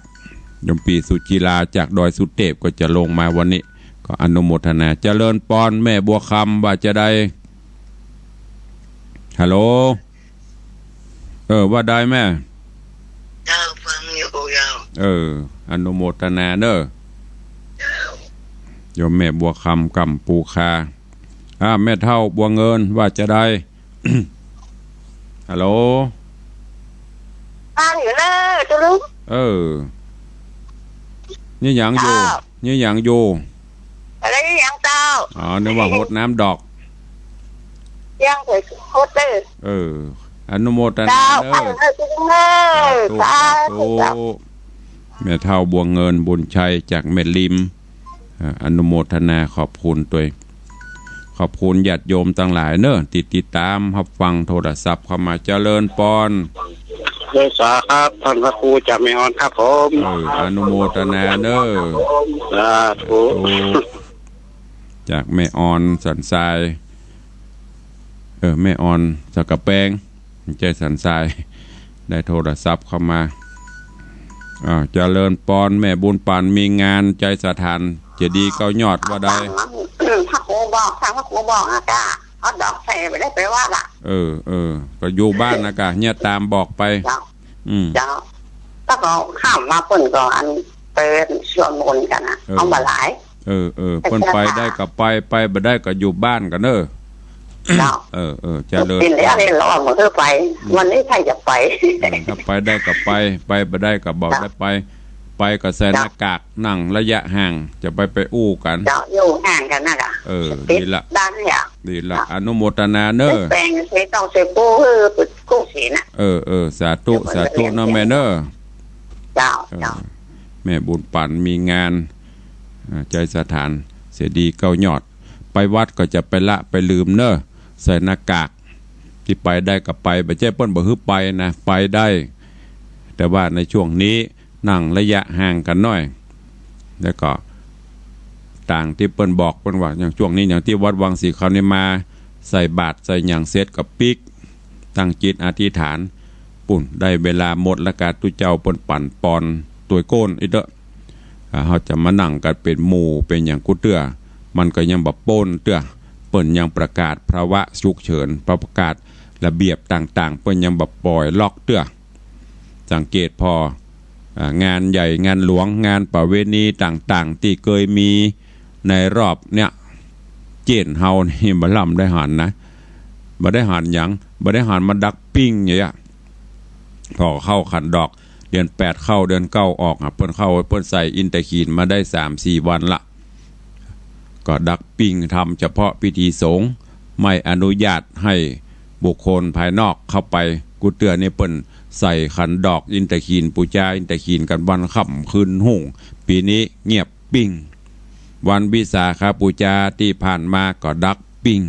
โยมปี้สุจิราจากดอยสุเตพก็จะลงมาวันนี้ ก็อนุโมทนา เจริญปอน แม่บัวคำ ว่าจะใด ฮัลโหล เออ ว่าใดแม่ เจ้า ฟังอยู่ เจ้า เออ อนุโมทนาเน้อ เจ้า โยมแม่บัวคำ กัมปูคา อ่า แม่เฒ่าบัวเงิน ว่าจะใด ฮัลโหล ฟังอยู่เน้อ ตุ๊ลุง เออ นี่หยังอยู่ เจ้า นี่หยังอยู่ อะไรนี่หยังเจ้า อ๋อ นึกว่าหดน้ำดอก ยังใส่หดเน้อ เออ อนุโมทนา เจ้า เน้อ ฟังเน้อ ตุ๊ลุงเน้อ สาธุ สาธุ สาธุ เจ้า แม่เฒ่าบัวเงิน บุญชัย จากแม่ริม อ่า อนุโมทนา ขอบคุณตวย ขอบคุณญาติโยมตังหลายเน้อ ตี้ติดตามฮับฟังโทรศัพท์เข้ามา เจริญปอน เจริญสาครับ ต้านพระครูจากแม่ออนครับผม เออ อนุโมทนาเน้อ สาธุ สาธุ จากแม่ออนสันทราย เออ แม่ออนสักกะแปง ใจ้สันทราย ได้โทรศัพท์เข้ามา อ่า เจริญปอน แม่บุญปัน มีงานใจ้สถานเจดีย์เก้ายอดว่าใด พระครูบอก ต้านพระครูบอกนะเจ้า เอาดอกใส่ไปได้ไปวัดอะ เออ เออ ก็อยู่บ้านนะกะ เยียะต๋ามบอกไป เจ้า อืม เจ้า แล้วก็ข้ามมาเปิ้นก็อันเปิ้นสวดมนต์กั๋นนะ เออ เอาบ่หลาย เออ เออ เปิ้นไปได้ก็ไป ไปบ่ได้ก็อยู่บ้านกั๋นเน้อ เจ้า เออ เออ เจริญ เปิ้นแล้วเนี่ยเราเอามือไป อืม วันนี้ใครจะไป เออ ถ้าไปได้ก็ไป ไปบ่ได้ก็บ่ได้ไป ไปก็ใส่หน้ากาก นั่งระยะห่าง จะไปไปอู้กั๋น เจ้า อยู่ห่างกั๋นนะกะ เออ ติด ดีละ ดังเนี่ย ดีละ เจ้า อนุโมทนาเน้อ แปงใส่ต้องใส่ปู้ เออ กู้ศีลนะ เออ เออ สาธุ สาธุเน้อแม่เน้อ เจ้า เออ เจ้า แม่บุญปันมีงาน อ่า ใจ้สถานเจดีย์เก้ายอด ไปวัดก็จะไปละไปลืมเน้อ ใส่หน้ากาก ตี้ไปได้ก็ไป บ่ใจ้เปิ้นบ่หื้อไปนะ ไปได้ แต่ว่าในช่วงนี้นั่งระยะห่างกั๋นหน้อย แล้วก็ตางตี้เปิ้นบอกเปิ้นว่า อย่างช่วงนี้ อย่างตี้วัดวังสีคำนี่มาใส่บาตรใส่หยังเสร็จก็ปิ๊ก ตั้งจิตอธิษฐาน ปุ้น ได้เวลาหมดแล้วกา ตุ๊เจ้าเปิ้นปั๋นปอนตวยโก้นอี้เต๊อะ อ่า เฮาจะมานั่งกั๋นเป๋นหมู่เป๋นหยังกู้เตื้อ มันก็ยังบ่ป๊นเตื้อ เปิ้นยังประกาศภาวะฉุกเฉิน ประกาศระเบียบต่างๆ เปิ้นยังบ่ปล่อยล็อกเตื้อ สังเกตผ่อ อ่า งานใหญ่งานหลวง งานประเวณีต่างๆ ตี้เกยมีในรอบเนี่ย เจ๊นเฮานี่บ่ล่ำได้หันนะ บ่ได้หันหยัง บ่ได้หันมาดักปิ้งอย่างเงี้ย ผ่อเข้าขันดอก เดือนแปดเข้าเดือนเก้าออกอะ เปิ้นเข้า เปิ้นใส่อินทขีฬมาได้สามสี่วันละ ก็ดักปิ้งทำเฉพาะพิธีสงฆ์ ไม่อนุญาตให้บุคคลภายนอกเข้าไป กู้เตื้อนี่เปิ้นใส่ขันดอกอินทขีฬ ปู๋จาอินทขีฬกั๋นวันค่ำคืนฮุ่ง ปี๋นี้เงียบปิ้ง วันวิสาขบูชาตี้ผ่านมาก็ดักปิ้ง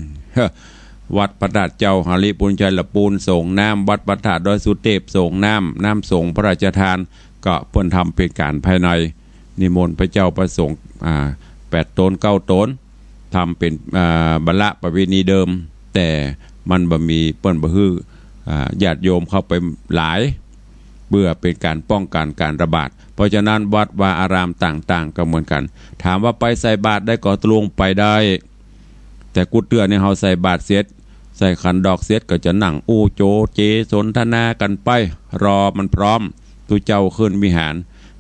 วัดพระธาตุเจ้าหริภุญชัยละปูนส่งน้ำ วัดพระธาตุดอยสุเตพส่งน้ำ น้ำสงฆ์พระราชทาน ก็เปิ้นทำเป๋นก๋านภายใน นิมนต์พระเจ้าพระสงฆ์ อ่า แปดต๋นเก้าต๋น ทำเป๋น อ่า บัลละประเวณีเดิม แต่มันบ่มี เปิ้นบ่หื้อ อ่า ญาติโยมเข้าไปหลาย เปื้อเป๋นก๋านป้องกั๋นก๋านระบาด เพราะฉะนั้นวัดวาอารามต่างๆ ก็เหมือนกั๋น ถามว่าไปใส่บาตรได้ก่อตุ๊ลุง ไปได้ แต่กู้เตื้อนี่เฮาใส่บาตรเสร็จ ใส่ขันดอกเสร็จก็จะนั่งอู้โจเจสนทนากั๋นไป รอมันพร้อม ตุ๊เจ้าขึ้นวิหาร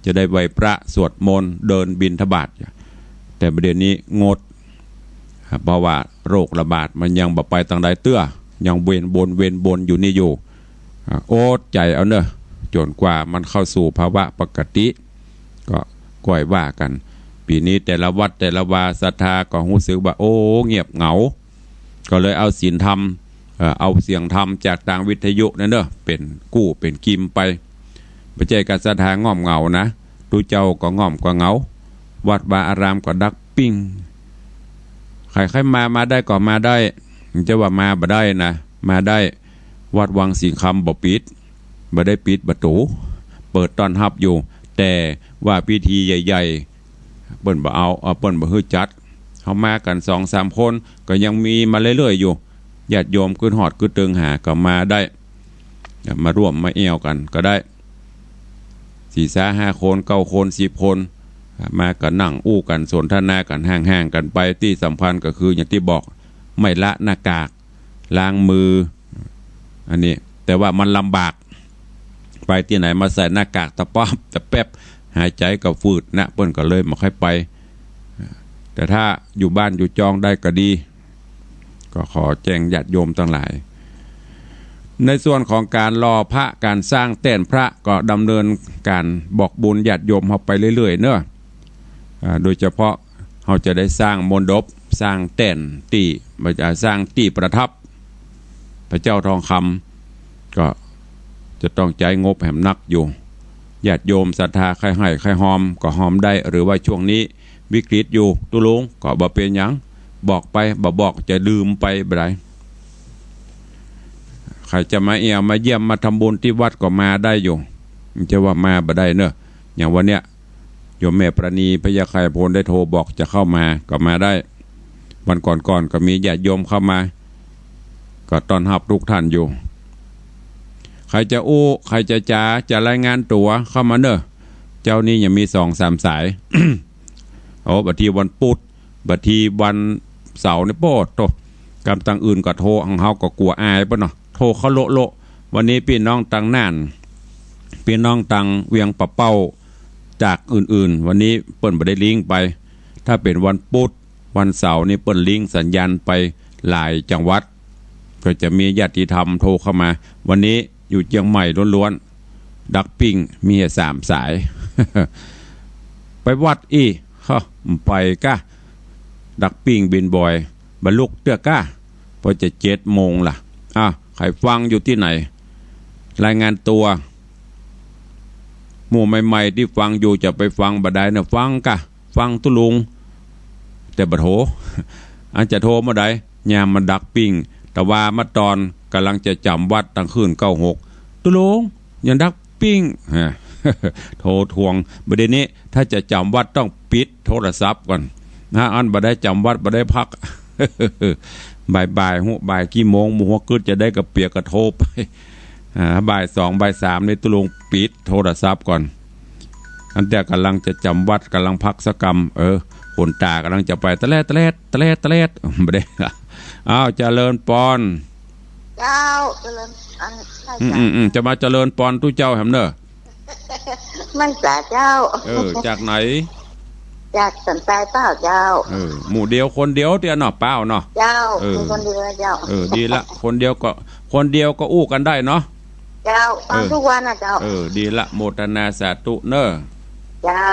จะได้ไหว้พระสวดมนต์ เดินบิณฑบาต แต่บ่าเดี่ยวนี้งด เพราะว่าโรคระบาดมันยังบ่ไปตางใดเตื้อ ยังเวียนวนเวียนวนอยู่นี่อยู่ อ่า อดใจ๋เอาเน้อ จ๋นกว่ามันเข้าสู่ภาวะปกติ ก็ก้อยว่ากั๋น ปี๋นี้แต่ละวัดแต่ละวาศรัทธาก็ฮู้สึกว่า โอ้ เงียบเหงา ก็เลยเอาศีลธรรม เอ่อ เอาเสียงธรรมจากตางวิทยุนั่นเน้อ เป๋นกู้เป๋นกิมไป บ่ใจ้กาศรัทธาง่อมเหงานะ ตุ๊เจ้าก็ง่อมก็เหงา วัดวาอารามก็ดักปิ้ง ใผใค่มา มาได้ก็มาได้ จะว่ามาบ่ได้นะ มาได้ วัดวังสิงห์คำบ่ปิด บ่ได้ปิดประตู๋ เปิดต้อนฮับอยู่ แต่ว่าพิธีใหญ่ๆ เปิ้นบ่เอา เอ่อ เปิ้นบ่หื้อจัด เฮามากั๋นสองสามคน ก็ยังมีมาเรื่อยๆ อยู่ ญาติโยมกึ๊ดฮอดกึ๊ดเติงหาก็มาได้ มาร่วมมาแอ่วกั๋นก็ได้ ตี้สาห้าคน เก้าคน สิบคน มาก็นั่งอู้กั๋น สนทนากั๋น ห่างๆ กั๋นไป ตี้สำคัญก็คืออย่างตี้บอก ไม่ละหน้ากาก ล้างมือ อันนี้ แต่ว่ามันลำบาก ไปตี้ไหนมาใส่หน้ากากตะป๊อบตะแป๊บ หายใจ๋ก็ฝืดนะ เปิ้นก็เลยบ่ค่อยไป แต่ถ้าอยู่บ้านอยู่จองได้ก็ดี ก็ขอแจ้งญาติโยมตังหลาย ในส่วนของก๋านหล่อพระ ก๋านสร้างแต้นพระ ก็ดำเนินก๋านบอกบุญญาติโยมเฮาไปเรื่อยๆ เนาะ อ่า โดยเฉพาะเฮาจะได้สร้างมณฑป สร้างแต้นตี้ อ่า สร้างตี้ประทับพระเจ้าทองคำ ก็จะต้องใจ๊งบแหมนักอยู่ ญาติโยมศรัทธาใค่หื้อใค่ฮอมก็ฮอมได้ หรือว่าช่วงนี้วิกฤตอยู่ ตุ๊ลุง ก็บ่เป๋นหยัง บอกไป บ่บอกจะลืมไปบ่ได้ ใผจะมาเอี่ยวมาเยี่ยมมาทำบุญตี้วัดก็มาได้อยู่ บ่ใจ้ว่ามาบ่ได้เนาะ อย่างวันเนี้ย โยมแม่ประณี พญาไข่พลได้โทรบอกจะเข้ามา ก็มาได้ วันก่อนๆ ก็มีญาติโยมเข้ามา ก็ต้อนฮับทุกท่านอยู่ ใผจะอู้ ใผจะจ๋า จะรายงานตั๋วเข้ามาเนาะ เจ๊านี้ยังมีสองสามสาย โอ้ บางทีวันพุธ บางทีวันเสาร์นี่ โป๊ดโธ่ กำตังอื่นก็โทร ของเฮาก็กั๋วอายเปิ้นเนาะ โทรเข้าโละๆ วันนี้ปี้น้องตังน่าน ปี้น้องตังเวียงป่าเป้า จากอื่นๆ วันนี้เปิ้นบ่ได้ลิงก์ไป ถ้าเป๋นวันพุธ วันเสาร์นี่เปิ้นลิงก์สัญญาณไปหลายจังหวัด ก็จะมีญาติธรรมโทรเข้ามา วันนี้อยู่เจียงใหม่ล้วนๆ ดักปิ้งมีสามสาย ไปวัดอี้ เฮ้อ บ่ไปกะ ดักปิ้งบินบ่อย บ่ลุกเตื้อกะ พอจะเจ็ดโมงละ อ่ะ ใผฟังอยู่ตี้ไหน รายงานตั๋ว หมู่ใหม่ๆ ตี้ฟังอยู่จะไปฟังบ่ได้เนาะ ฟังกะ ฟังตุ๊ลุง แต่บ่โทร อันจะโทรเมื่อใด ยามมันดักปิ้ง แต่ว่าเมื่อตอนก่ำลังจะจ๋ำวัตรตังคืนเก้าหก ตุ๊ลุง ยังดักปิ้ง ฮะ โทรทวง บ่าเดี่ยวนี้ถ้าจะจ๋ำวัตรต้องปิดโทรศัพท์ก่อนนะ อันบ่ได้จ๋ำวัตร บ่ได้พัก บ่ายๆ ฮู้ บ่ายกี่โมง บ่ฮู้กึ๊ดจะได้กระเปียกกระโทไป อ่า บ่ายสอง บ่ายสามนี่ตุ๊ลุงปิดโทรศัพท์ก่อน อันแต่ก่ำลังจะจ๋ำวัตร ก่ำลังพักสักกำ เออ ขนตาก่ำลังจะไป ตะแลด ตะแลด ตะแลด ตะแลด บ่ได้ละ อ้าว เจริญปอน เจ้า เจริญ อัน อืม อืม อืม จะมาเจริญปอนตุ๊เจ้าแหมเนาะ มันจ๋าเจ้า เออ จากไหน จากสันทรายเปล่าเจ้า เออ หมู่เดียวคนเดียวเตี้ยเนาะ เปล่าเนาะ เจ้า เออ มีคนเดียวเจ้า เออ ดีละ คนเดียวก็ คนเดียวก็อู้กั๋นได้เนาะ เจ้า ฟัง เออ ทุกวันนะเจ้า เออ ดีละ โมทนาสาธุเนาะ เจ้า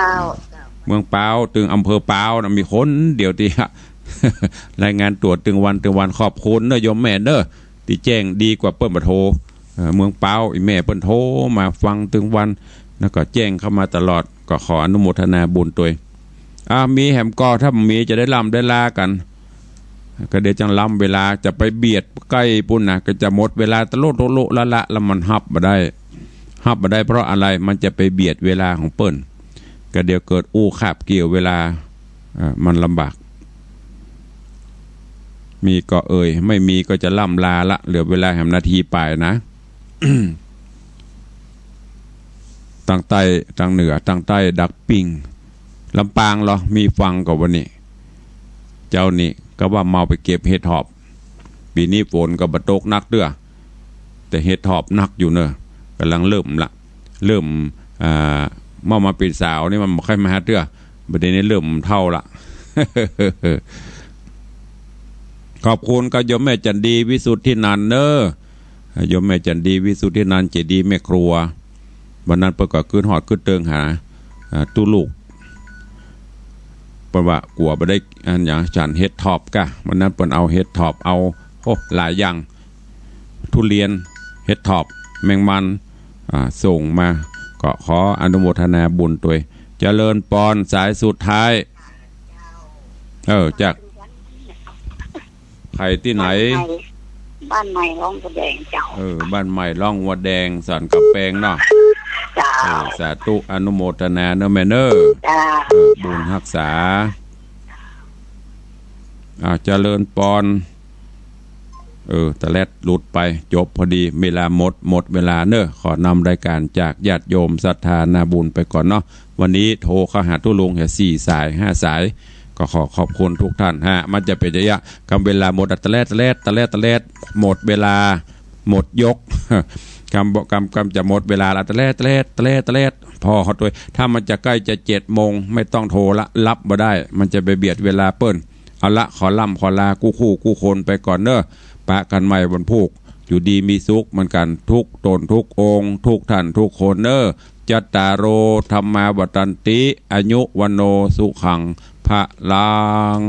เมืองปาว ตึงอำเภอปาวนะ มีคนเดียวตี้ รายงานตั๋วตึงวันตึงวัน ขอบคุณเนาะ โยมแม่เนาะ ตี้แจ้ง ดีกว่าเปิ้นบ่โทร เอ่อ เมืองปาว อี่แม่เปิ้นโทรมาฟังตึงวัน แล้วก็แจ้งเข้ามาตลอด ก็ขออนุโมทนาบุญตวย อ่า มีแหมก่อ ถ้าบ่มีจะได้ล่ำได้ลากั๋น ก็เดี๋ยวจั่งล้ำเวลา จะไปเบียดใก้ปู้นนะ ก็จะหมดเวลาตะโละโละละละ แล้วมันฮับบ่ได้ ฮับบ่ได้เพราะอะไร มันจะไปเบียดเวลาของเปิ้น ก็เดี๋ยวเกิดอู้คาบเกี่ยวเวลา อ่า มันลำบาก มีก็เอ่ย ไม่มีก็จะล่ำลาละ เหลือเวลาแหมนาทีปายนะ ตังใต้ ตังเหนือ ตังใต้ดักปิ้ง ลำปางเหรอ มีฟังก่อวันนี้ เจ้านี้ก็ว่าเมาไปเก็บเห็ดถอบ ปี๋นี้ฝนก็บ่ตกนักเตื้อ แต่เห็ดถอบนักอยู่เนาะ ก่ำลังเริ่มละ เริ่ม อ่า เมื่อมาเป๋นสาวนี่มันบ่ค่อยมาหาเตื้อ บ่าเดี่ยวนี้เริ่มเฒ่าละ ขอบคุณกับโยมแม่จันดี วิสุทธินันท์เนาะ โยมแม่จันดี วิสุทธินันท์ เจดีย์แม่ครัว วันนั้นเปิ้นก็กึ๊ดฮอดกึ๊ดเติงหา อ่า ตุ๊ลูก เปิ้นว่ากั๋วบ่ได้ อันหยัง ฉันเห็ดถอบกะ วันนั้นเปิ้นเอาเห็ดถอบ เอา โอ้ หลายอย่าง ทุเรียน เห็ดถอบ แมงมัน อ่า ส่งมา ก็ขออนุโมทนาบุญตวย เจริญปอน สายสุดท้าย เออ จาก ใผตี้ไหน บ้านใหม่ บ้านใหม่ร่องวัวแดงเจ้า เออ บ้านใหม่ร่องวัวแดง สันกำแปงเนาะ เจ้า เออ สาธุ อนุโมทนาเนาะแม่เนาะ เจ้า เออ บุญฮักษา อ่า เจริญปอน เออ ตะแลดหลุดไป จบพอดี เวลาหมด หมดเวลาเนอะ ขอนำรายการจากญาติโยมศรัทธานาบุญไปก่อนเนาะ วันนี้โทรเข้าหาตุ๊ลุงแค่สี่สาย ห้าสาย ก็ขอขอบคุณทุกท่านฮะ มันจะเป๋นระยะ กำเวลาหมดอะ ตะแลด ตะแลด ตะแลด ตะแลด หมดเวลา หมดยก กำบอก กำ กำจะหมดเวลาละ ตะแลด ตะแลด ตะแลด ตะแลด ผ่อตวย ถ้ามันจะใก้จะเจ็ดโมง ไม่ต้องโทรละ ฮับบ่ได้ มันจะไปเบียดเวลาเปิ้น เอาละ ขอล่ำขอลากู้คู่กู้คนไปก่อนเนอะ ปะกั๋นใหม่วันพูก อยู่ดีมีสุขเหมือนกั๋น ทุกต๋นทุกองค์ ทุกท่านทุกคนเนอะ จัตตาโร ธัมมา วัฑฒันติ อายุ วัณโณ สุขัง พลัง